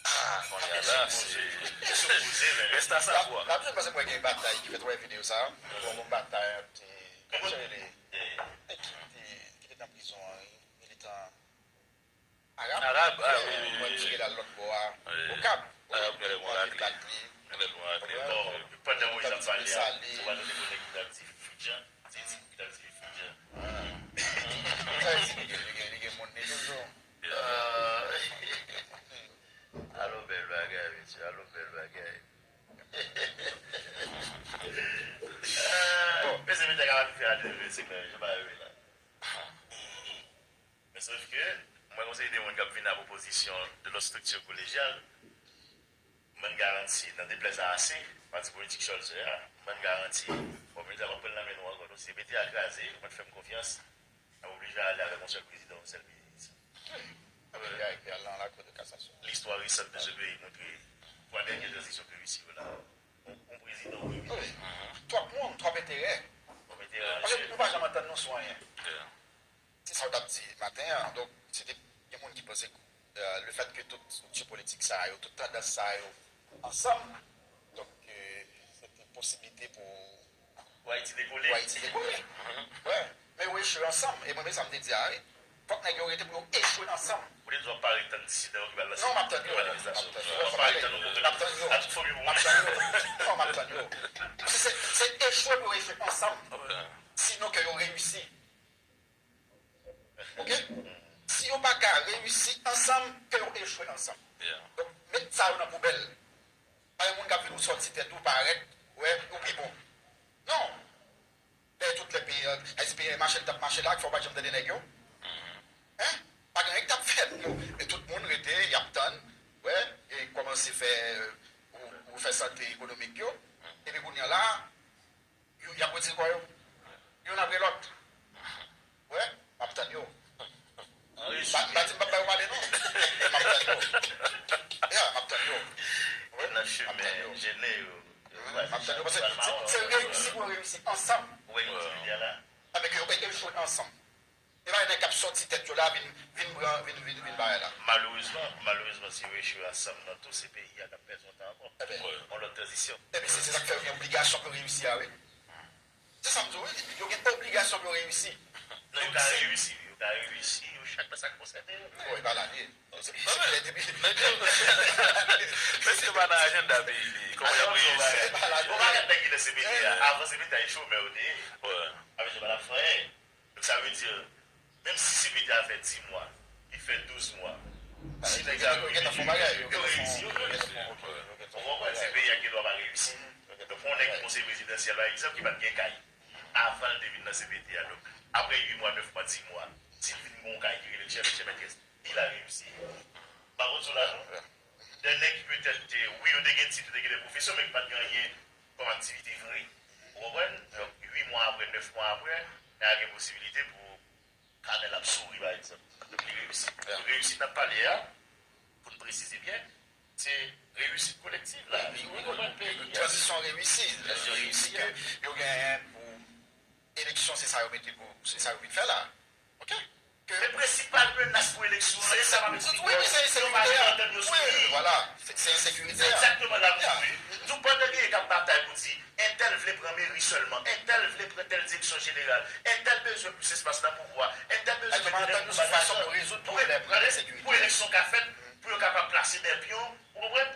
Ah, kounye a la, se reste à savoir. N ap jwenn, paske mwen gen batay ki fèt, wè videyo sa. Bon, bon batay ant, eh, kòman sa rele? Nèg ki te, ki te nan prizon an, wi, militan arab. Arab, ah, wi, wi, wi. Mwen tire la lòt bò a. Wi. Okap. Arab, genlè bon lakle. Genlè bon lakle. Bon, pandan Moyiz ap pale a, ou pa tande moun ki t ap di Fridjan? Se ti moun ki t ap di Fridjan. Sa vle di li gen, li gen, li gen moun li toujou. Ah. Alo bèl bagay, mesye, alo bèl bagay. Ah, mesye, mesye, ka pa fè a de vennsenk nan, jan pa rive la. Men sòf ke, mwen, yon seri de moun k ap vin a pwopozisyon de lòt estrikti kolejyal, m ban n garanti, nan deplèz a ase, pati politik Cholzer a, m ban n garanti, fò m di sa, m ap pran l nan men nou ankò. Donk, si P T A kraze, ou mèt fè m konfyans, n ap oblije ale avèk yon sèl prezidan, yon sèl minis. Wi. Apre, y a, y a lan la Cour de cassation. Listwa resant de ce pays montre twa dènye tranzisyon ke reyisi yo la. Yon, yon prezidan, yon minis. Wi. Twòp moun, twòp enterè. Twòp enterè. Paske nou pa janm antann nou sou anyen. Se sa w t ap di maten an. Donk, se te gen moun ki panse, euh, le fait que tout estrikti politik sa yo, tout tandans sa yo ansanm, donk, euh, se te posiblite pou, pou Ayiti dekole. Pou Ayiti dekole. Wi. Men yo echwe ansanm. E mwen menm sa m te di a, wi. Fòk nèg yo rete pou yo echwe ansanm. Ou te di w ap parèt tann disidan yo ki pral lanse manifestasyon. Non, m ap tann yo. M ap tann yo. W ap parèt tann yo. M ap tann yo. Ak tout fanmi w. M ap tann yo. Non, m ap tann yo. Se, se, se echwe pou yo echwe ansanm. Sinon ke yo reyisi. Oke? Si yo pa ka reyisi ansanm, ke yo echwe ansanm. Donk, met sa yo nan poubèl. Pa yon moun k ap vin ou sòti tèt ou, parèt, wè, ou pi bon. Non. Dèyè tout lè peyi an, Ayiti peyi an mache, l t ap mache la, k fè w pa t janm tande nèg yo. Hein? Pa gen anyen k t ap fèt, yo. Men tout moun rete, y ap tann, wè, e kòmanse fè, ou, ou fè sante ekonomik yo. Epi kounye a la, Yo, y ap retire kò yo. Youn apre lòt. Wè, m ap tann yo. An rezime. Pa, pa di m p ap ba yo pale, non. M ap tann yo. Ya, m ap tann yo. Wè, m ap tann yo. Nan chemen jennen yo. M ap tann yo, paske se, se reyisi pou yo reyisi ansanm. Ou wè yo di medya la. Avèk yo, yo echwe ansanm. E pa nèg k ap sòti tèt yo la, vin, vin pran, vin, vin, vin bagay la. Malerezman, malerezman, si yo echwe ansanm nan tou, se peyi a k ap pèdi yon tan ankò. Yon lòt tranzisyon. Ebyen, se se sa k fè yo gen obligasyon pou reyisi a, wi. Se sa m di w, wi. Yo gen obligasyon pou yo reyisi. Non, yo ka reyisi, yo ka reyisi, yo chak nan sa k konsène yo. Bon, e pa la li ye. Se se Nèg yo, mesye pa nan ajanda peyi li. Kòman y ap reyisi? Bon, pa gad nèg ki nan C P T a. Avan C P T a, e chomè yo te ye. Avèk yo pa t ap fè anyen. Donk, sa vle di, menm si C P T a fè dis mwa, li fè douz mwa, si nèg sa yo reyisi, yo reyisi. Ou konprann? Se peyi a ki gen dwa pa reyisi. Donk, pou yon nèg ki konseye prezidansyèl, pa egzanp, ki pa t gen kay avan l te vin nan C P T a. Donk, apre uit mwa, nèf mwa, dis mwa, si l vin gen yon kay ki rele chèf, chèf, li la reyisi. M pa konn si w la, non? De nèg ki petèt te, wi, yo te gen tit, yo te gen de pwofesyon, men ki pa t gen anyen kòm aktivite vre. Ou konprann? Donk, uit mwa apre, nèf mwa apre, nèg la gen posibilite pou kanè l ap souri, pa egzanp. Donk, li reyisi. Donk, reyisit n ap pale a, pou n presize byen, se reyisit kolektiv la. Wi, wi, wi. Tranzisyon reyisi. Tranzisyon reyisi ke yo genyen pou eleksyon, se sa yo mete pou, se sa yo vin fè la. Oke? Men prensipal menas pou eleksyon an, e sa m ap eksplike w, yo pa rive antann yo sou li. Vwala, se ensekirite a. Egzakteman la pou swiv. Nou pandan genyen k ap batay pou di entèl vle pran meri sèlman, entèl vle pran tèl direksyon jeneral, entèl bezwen plis espas nan pouvwa, entèl bezwen mete nèg pou batay. Pou eleksyon ka fèt, pou yo kapab plase de pyon, ou konprann?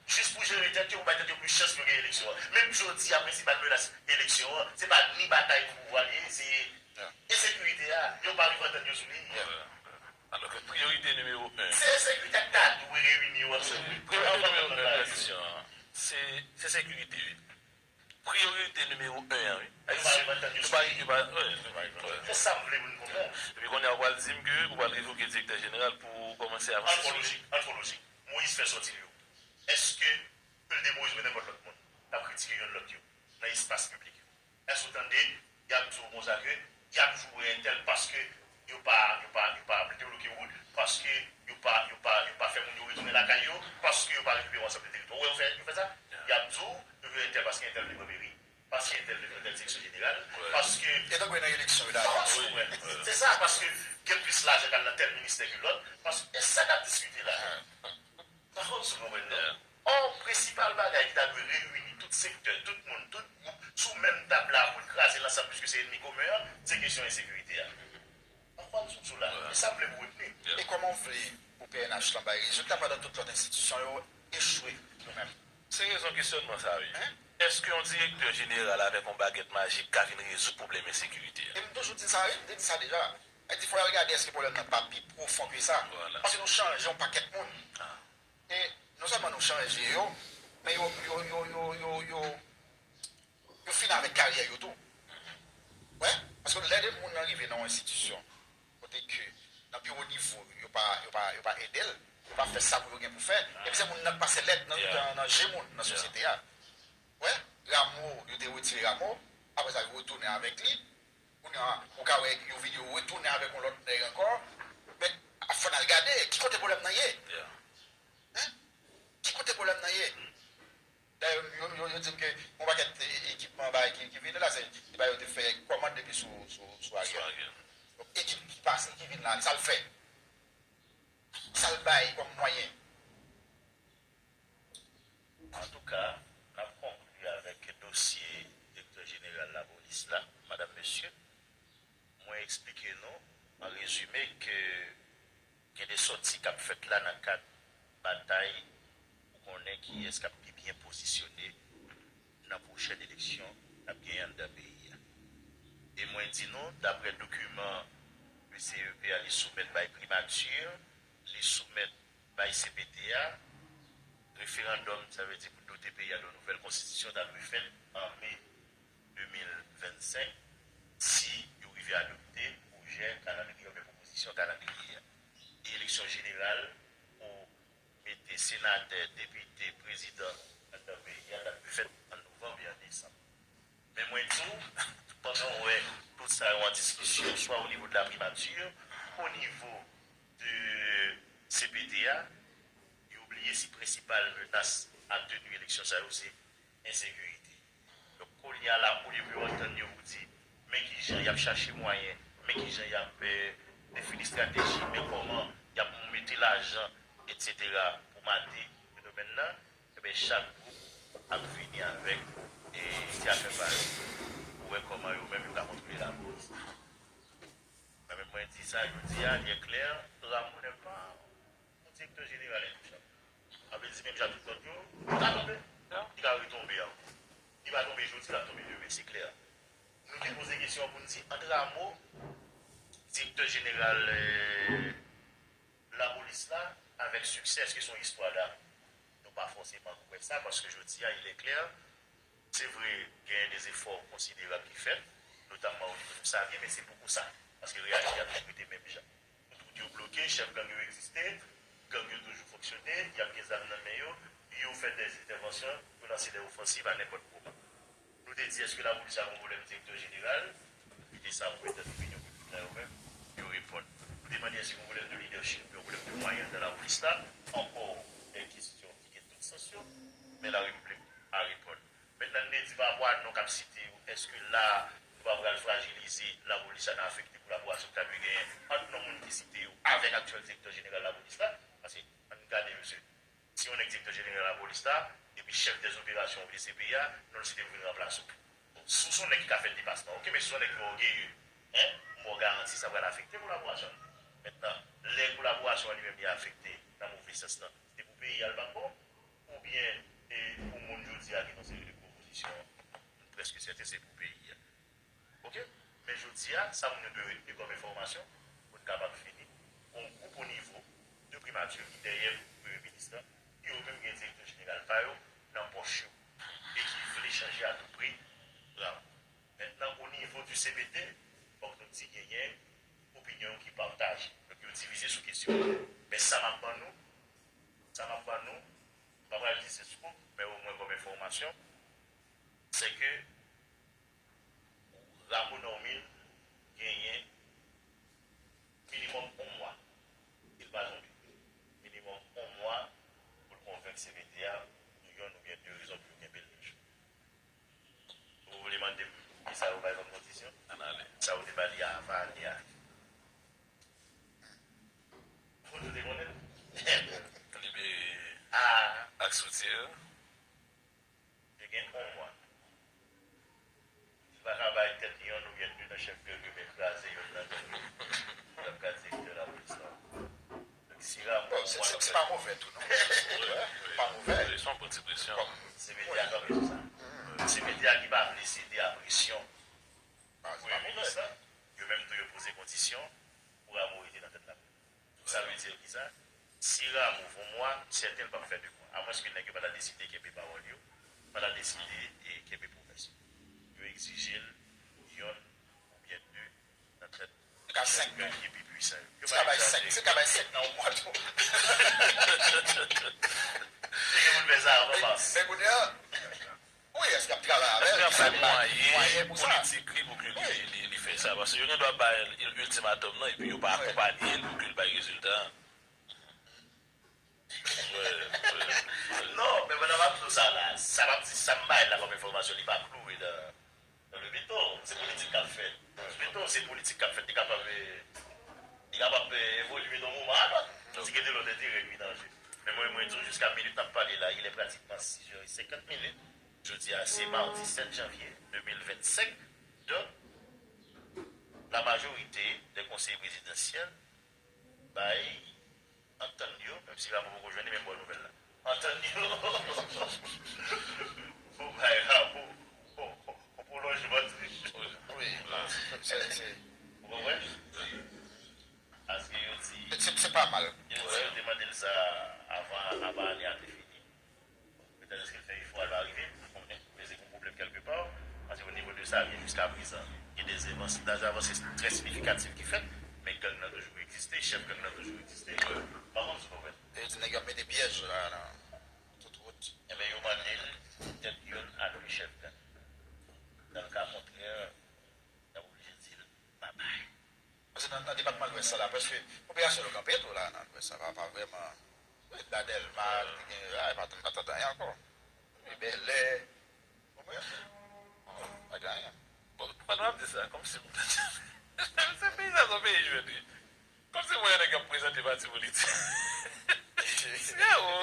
Jis pou jere tèt yo, pou bay tèt yo plis chans pou yo genyen eleksyon an. Menm jodi a, prensipal menas eleksyon an, se pa ni batay pou pouvwa li ye, se ensekirite a, yo pa rive antann yo sou li. Alòske priyorite nimewo en. Se ensekirite a k ta dwe reyini yo ansanm, wi. Priyorite nimewo en, tranzisyon an, se se sekirite, wi. Priyorite nimewo en an, wi. Yo pa rive antann yo sou li. Yo pa rive antann yo sou li. Se sa m vle pou n konprann. Epi kounye a, ou pral di m ke ou pral revoke direktè jeneral pou kòmanse avanse sou li. Antwolojik, antwolojik. Moyiz fè sòti l yo. Èske Ilde Moyiz oubyen nenpòt lòt moun k ap kritike youn lòt yo nan espas piblik yo? Èske w tande y ap di w konsa ke y ap joure entèl paske yo pa, yo pa, yo pa debloke wout, paske yo pa, yo pa, yo pa fè moun yo retounen lakay yo, paske yo pa rekipere yon ansanm de teritwa? Ou wè yo fè, yo fè sa? Y ap di w, yo joure entèl paske entèl vle pran meri, paske entèl vle pran tèl direksyon jeneral, paske. E tankou nan eleksyon yo dayè. Ou konprann? Se sa, paske gen plis lajan k al nan tèl ministè ke lòt, paske e sa n ap diskite la. M pa konn si w konprann non. Or, prensipal bagay ki ta dwe reyini tout sektè, tout moun, tout gwoup sou menm tab la pou n kraze l ansanm, piske se ènmi komen an, se kesyon ensekirite a. M ap pran sou sou la. E sa m vle pou retni. E kòman w vle pou P N H lan bay rezilta pandan tout lòt enstitisyon yo echwe yo menm? Se rezon kesyònman sa, wi. Èske yon direktè jeneral avèk yon bagèt majik ka vin rezoud pwoblèm ensekirite a? E m toujou di sa, wi, m te di sa deja. Sa vle di fò y al gade èske pwoblèm nan pa pi pwofon ke sa. Paske nou chanje yon pakèt moun. E non sèlman nou chanje yo, men yo, yo, yo, yo, yo, yo, yo fini avèk karyè yo tou. Wè, paske lè de moun nan rive nan yon enstitisyon, kote ke nan pi wo nivo, yo pa, yo pa, yo pa ede l, yo pa fè sa pou yo gen pou fè, epi se moun nan k pase lèd nan, nan, nan je moun nan sosyete a. Wè, Rameau, yo te retire Rameau, apre sa yo retounen avèk li, kounye a, ou ka wè yo vini yo retounen avèk yon lòt nèg ankò, men fò n al gade, ki kote pwoblèm nan ye? Hein? Ki kote pwoblèm nan ye? Dayè, yo, yo, yo di m ke yon pakèt e- ekipman bagay ki, ki vini la, se, se bagay yo te fè kòmand depi sou, sou, sou Ariel. Donk, ekip ki pase, ki vin la, sa l fè? Sa l bay kòm mwayen? Antouka, n ap konkli avèk dosye direktè jeneral lapolis la, madanm, mesye. Mwen eksplike nou, an rezime, ke gen de sòti k ap fèt la nan kad batay pou konnen kiyès k ap pi byen pozisyone nan pwochèn eleksyon n ap genyen anndan peyi a. E mwen di nou, daprè dokiman M C E P a li soumèt bay primati, li soumèt bay C P T a, referandòm, sa vle di pou dote peyi a de yon nouvèl konstitisyon, ta dwe fèt an me de mil vennsenk, si yo rive adopte pwojè kalandriye oubyen pwopozisyon kalandriye a. E eleksyon jeneral pou mete senatè, depite, prezidan anndan peyi a, ta dwe fèt an novanm e an desanm. Men mwen di w, pandan w wè tout sa yo an diskisyon, swa o nivo de la primati, o nivo de C P T a, yo bliye si prensipal menas a teni eleksyon sa yo se ensekirite. Donk, kounye a la, olye pou yo antann yo pou di, men kijan y ap chache mwayen, men kijan y ap, eh, defini estrateji, men kòman y ap mete lajan, etsetera, pou mate fenomèn nan, ebyen, chak gwoup ap vini avèk, e, ti afè pa yo pou wè kòman yo menm yo ka kontwole lapolis. Mwen menm, mwen di sa, jodi a, li klè, Rameau n'est pas yon direktè jeneral entouchab. Sa vle di, menm jan tout lòt yo, li ka tonbe. Li ka retonbe ankò. Li pa tonbe jodi, l ap tonbe demen, se klè. Nou te poze kesyon an pou n di, ant Rameau, direktè jeneral, eh, lapolis la, avèk siksè, èske se yon istwa damou? Nou pa fòseman kwè sa, paske jodi a, il est clair, se vre, genyen de efò konsiderab ki fèt, notamman o nivo de Savyen, men se poko sa, paske reyalite a toujou rete menm jan. Tout wout yo bloke, chèf gang yo egziste, gang yo toujou fonksyone, y ap gen zam nan men yo, yo fè dè entèvansyon, yo lanse dè ofansiv a nenpòt moman. Nou te di, èske lapolis la gen yon pwoblèm direktè jeneral? Li te sa pou entèt opinyon piblik la yo menm, yo reponn. Nou te mande, èske gen yon pwoblèm de lidèchip, yon pwoblèm de mwayen anndan lapolis la? Ankò dè kesyon ki gen tout sans yo, men larepiblik pa reponn. Mentnan, n te di pa rapò a non k ap site yo, èske la nou pa pral frajilize lapolis la nan afekte kolaborasyon ki ta dwe genyen ant non moun ki site yo avèk aktyèl direktè jeneral lapolis la? Paske, ann gade, mesye, si yon nèg direktè jeneral lapolis la, epi chèf dèzoperasyon ou D C P I a, non l site pou vin ranplase w. Bon, si w se yon nèg ki ka fè depasman, oke, men si w se yon nèg ki ògeye, en, m ba w garanti sa pral afekte kolaborasyon nou. Mentnan, lè kolaborasyon an li menm li afekte nan move sans lan, se pou peyi a l p ap bon? Oubyen, e, pou moun jodi a ki nan seri de pwopozisyon, m prèske sèten se pou peyi a. Oke? Men jodi a, sa moun yo dwe retni kòm enfòmasyon, pou n kapab fini, gon gwoup o nivo de primati ki dèyè premye minis lan, yo menm gen direktè jeneral pa yo nan pòch yo, e ki vle chanje a tou pri Rameau. Mentnan, o nivo di C P T, fòk nou di genyen opinyon ki pataje. Donk, yo divize sou kesyon an. Men sa m ap ban nou, sa m ap ban nou, m pa pral di se scoop, men omwen kòm enfòmasyon, se ke Rameau Normil genyen minimòm yon mwa, si l pa tonbe, minimòm yon mwa pou l konvenk C P T a pou yonn oubyen de rezon pou yo kenbe l toujou. Ou vle mande m kisa yo bay kòm kondisyon? Ann ale. Sa yo te ba li avan ane a. Fò nou te konnen l. Libere ak soutyen. Yo gen yon mwa. Li pa ka bay tèt yonn oubyen de nan chèf gang yo, men kraze yonn nan gang yo. L ap ka direktè lapolis la. Donk, si Rameau... Bon, se, se, se pa move tou, non. Wi, wi. Pa move. Wi, se yon bon ti presyon. Kòm... Se medya kanpe sou sa. Se medya ki pa vle sede a presyon. Premye minis la, yo menm tou yo poze kondisyon pou Rameau rete nan tèt lapolis. Sa vle di kisa? Si Rameau fè yon mwa, m sèten l p ap fè de mwa. Amwenske nèg yo pa ta deside kenbe pawòl yo, pa ta deside, e, kenbe pwomès yo. Yo egzije l yonn oubyen de nan tèt nèg ki pi pwisan yo. Yo pa egzajere. Se ka bay senk nan yon mwa tou. Te gen moun fè sa avan, pas. Men kounye a, wi, èske y ap travay avè l? Èske y ap fè mwayen politik li pou ke li, li, li fè sa? Paske yo gen dwa bay l iltimatòm nan epi yo pa akonpaye l pou ke l bay rezilta. Wi, wi, wi. Non, men pandan m ap di w sa la, sa m ap di, sa m bay la kòm enfòmasyon, li pa kloure nan, nan le beton. Se politik k ap fèt. Beton, se politik k ap fèt. Li kapab, eh, li kapab, eh, evolye nan moman a lòt. Ti gen de lòt enterè ki nan je. Men mwen, mwen di w, jiska minit n ap pale la, il est pratiquement six heures et cinquante minutes. Jodi a, se madi sèt janvye de mil vennsenk. Donk, la majorite dè konseye prezidansyèl bay antann yo, menm si Rameau poko jwenn li, men m ba w nouvèl la. Antann yo pou bay Rameau yon pwolonjman. Wi, se, se... Ou konprann? Paske yo di... Se, se pa mal. Yo di yo te mande l sa avan, avan ane a te fini. Petèt èske l fè efò a, l pa rive, m pa konnen, men se gon pwoblèm kèlkepa, paske o nivo de Savyen jiska prezan, gen de avansman, de avansman trè siyifikatif ki fèt, men gang nan toujou egziste, chèf gang nan toujou egziste. M pa konn si w konprann. E yo di nèg yo ap mete pyèj la nan tout wout. Enben, yo mande l tèt youn a de chèf gang. Nan ka kontrè, n ap oblije di l babay. Paske nan, nan depatman Lwès la, prèske popilasyon yo kanpe tou la nan Lwès la, pa, pa vrèman. Wi, la Dèlma, ki gen, a, pa, pa tande anyen ankò. Wi, Bèlè, konprann? Bon, pa gen anyen. Bon, pandan w ap di sa, kòmsi m ta... Se peyi sa, se yon peyi jwèt, wi. Mwen nèg k ap prezante pati politik. Frèwo.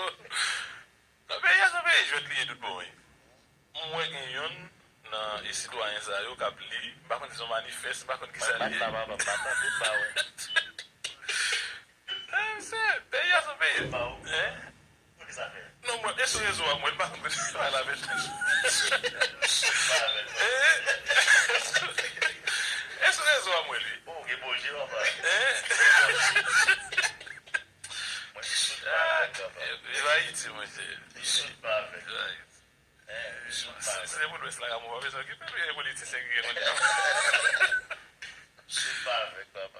Nan peyi a, se yon peyi jwèt li ye tout bon, wi. M wè gen youn nan e sitwayen sa yo k ap li, m pa konn si se yon manifès, m pa konn kisa li ye. Bat la, papa, bat la, tout ba wè. Eh, mesye, peyi a se yon peyi. Ba ou. Hein? Pou ki sa fè? Non, mwen, e sou rezo a, mwen, m pa konn kote m pale avè l. Sou rezo a, mwen, li. Oh, gen bon je, papa. Eh? Mwen, m sou pa avè l, papa. Viv Ayiti, monchè. M sou pa avè l. Viv Ayiti. Eh, m sou pa avè l. Si se pou Lwès la, Rameau pa bezwen okipe l, wi, e politisyen ki gen kounye a. Sou pa avèk papa.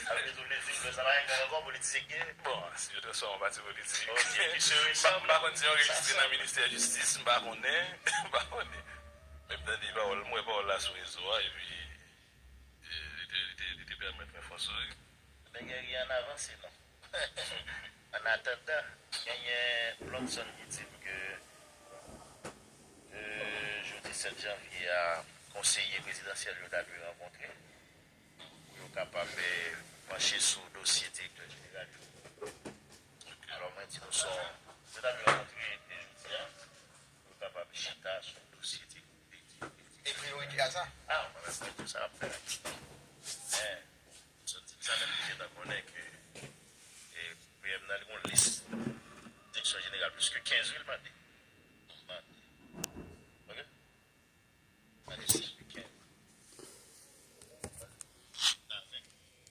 Sa vle di w vle di m sa pa gen gang ankò, politisyen k gen? Bon, si yo transfòme an pati politik. Ok, ki se resanble. M pa konn si yo anrejistre nan ministè jistis, m pa konnen. M pa konnen. Men m tande pawòl, m wè pawòl la sou rezo a, epi, eh, li te, li te, li te pèmèt mwen fè yon souri. Men gen ri an avanse, non. Annatandan, genyen lòt zòn ki di m ke, euh, jodi sèt janvye a, konseye prezidansyèl yo ta dwe rankontre pou yo kapab, eh, panche sou dosye direktè jeneral yo. Alò, mwen di nou se yon, yo ta dwe rankontre, eh, jodi a, pou yo kapab chita sou dosye direktè. E priyorite a sa? Ah, mwen menm, mwen di sa ap fè. Men, sot di sa menm li gentan konnen ke, e, P M nan, li gon lis direksyon jeneral plis ke kenz, wi, l mande. Mande. Ok? Mande si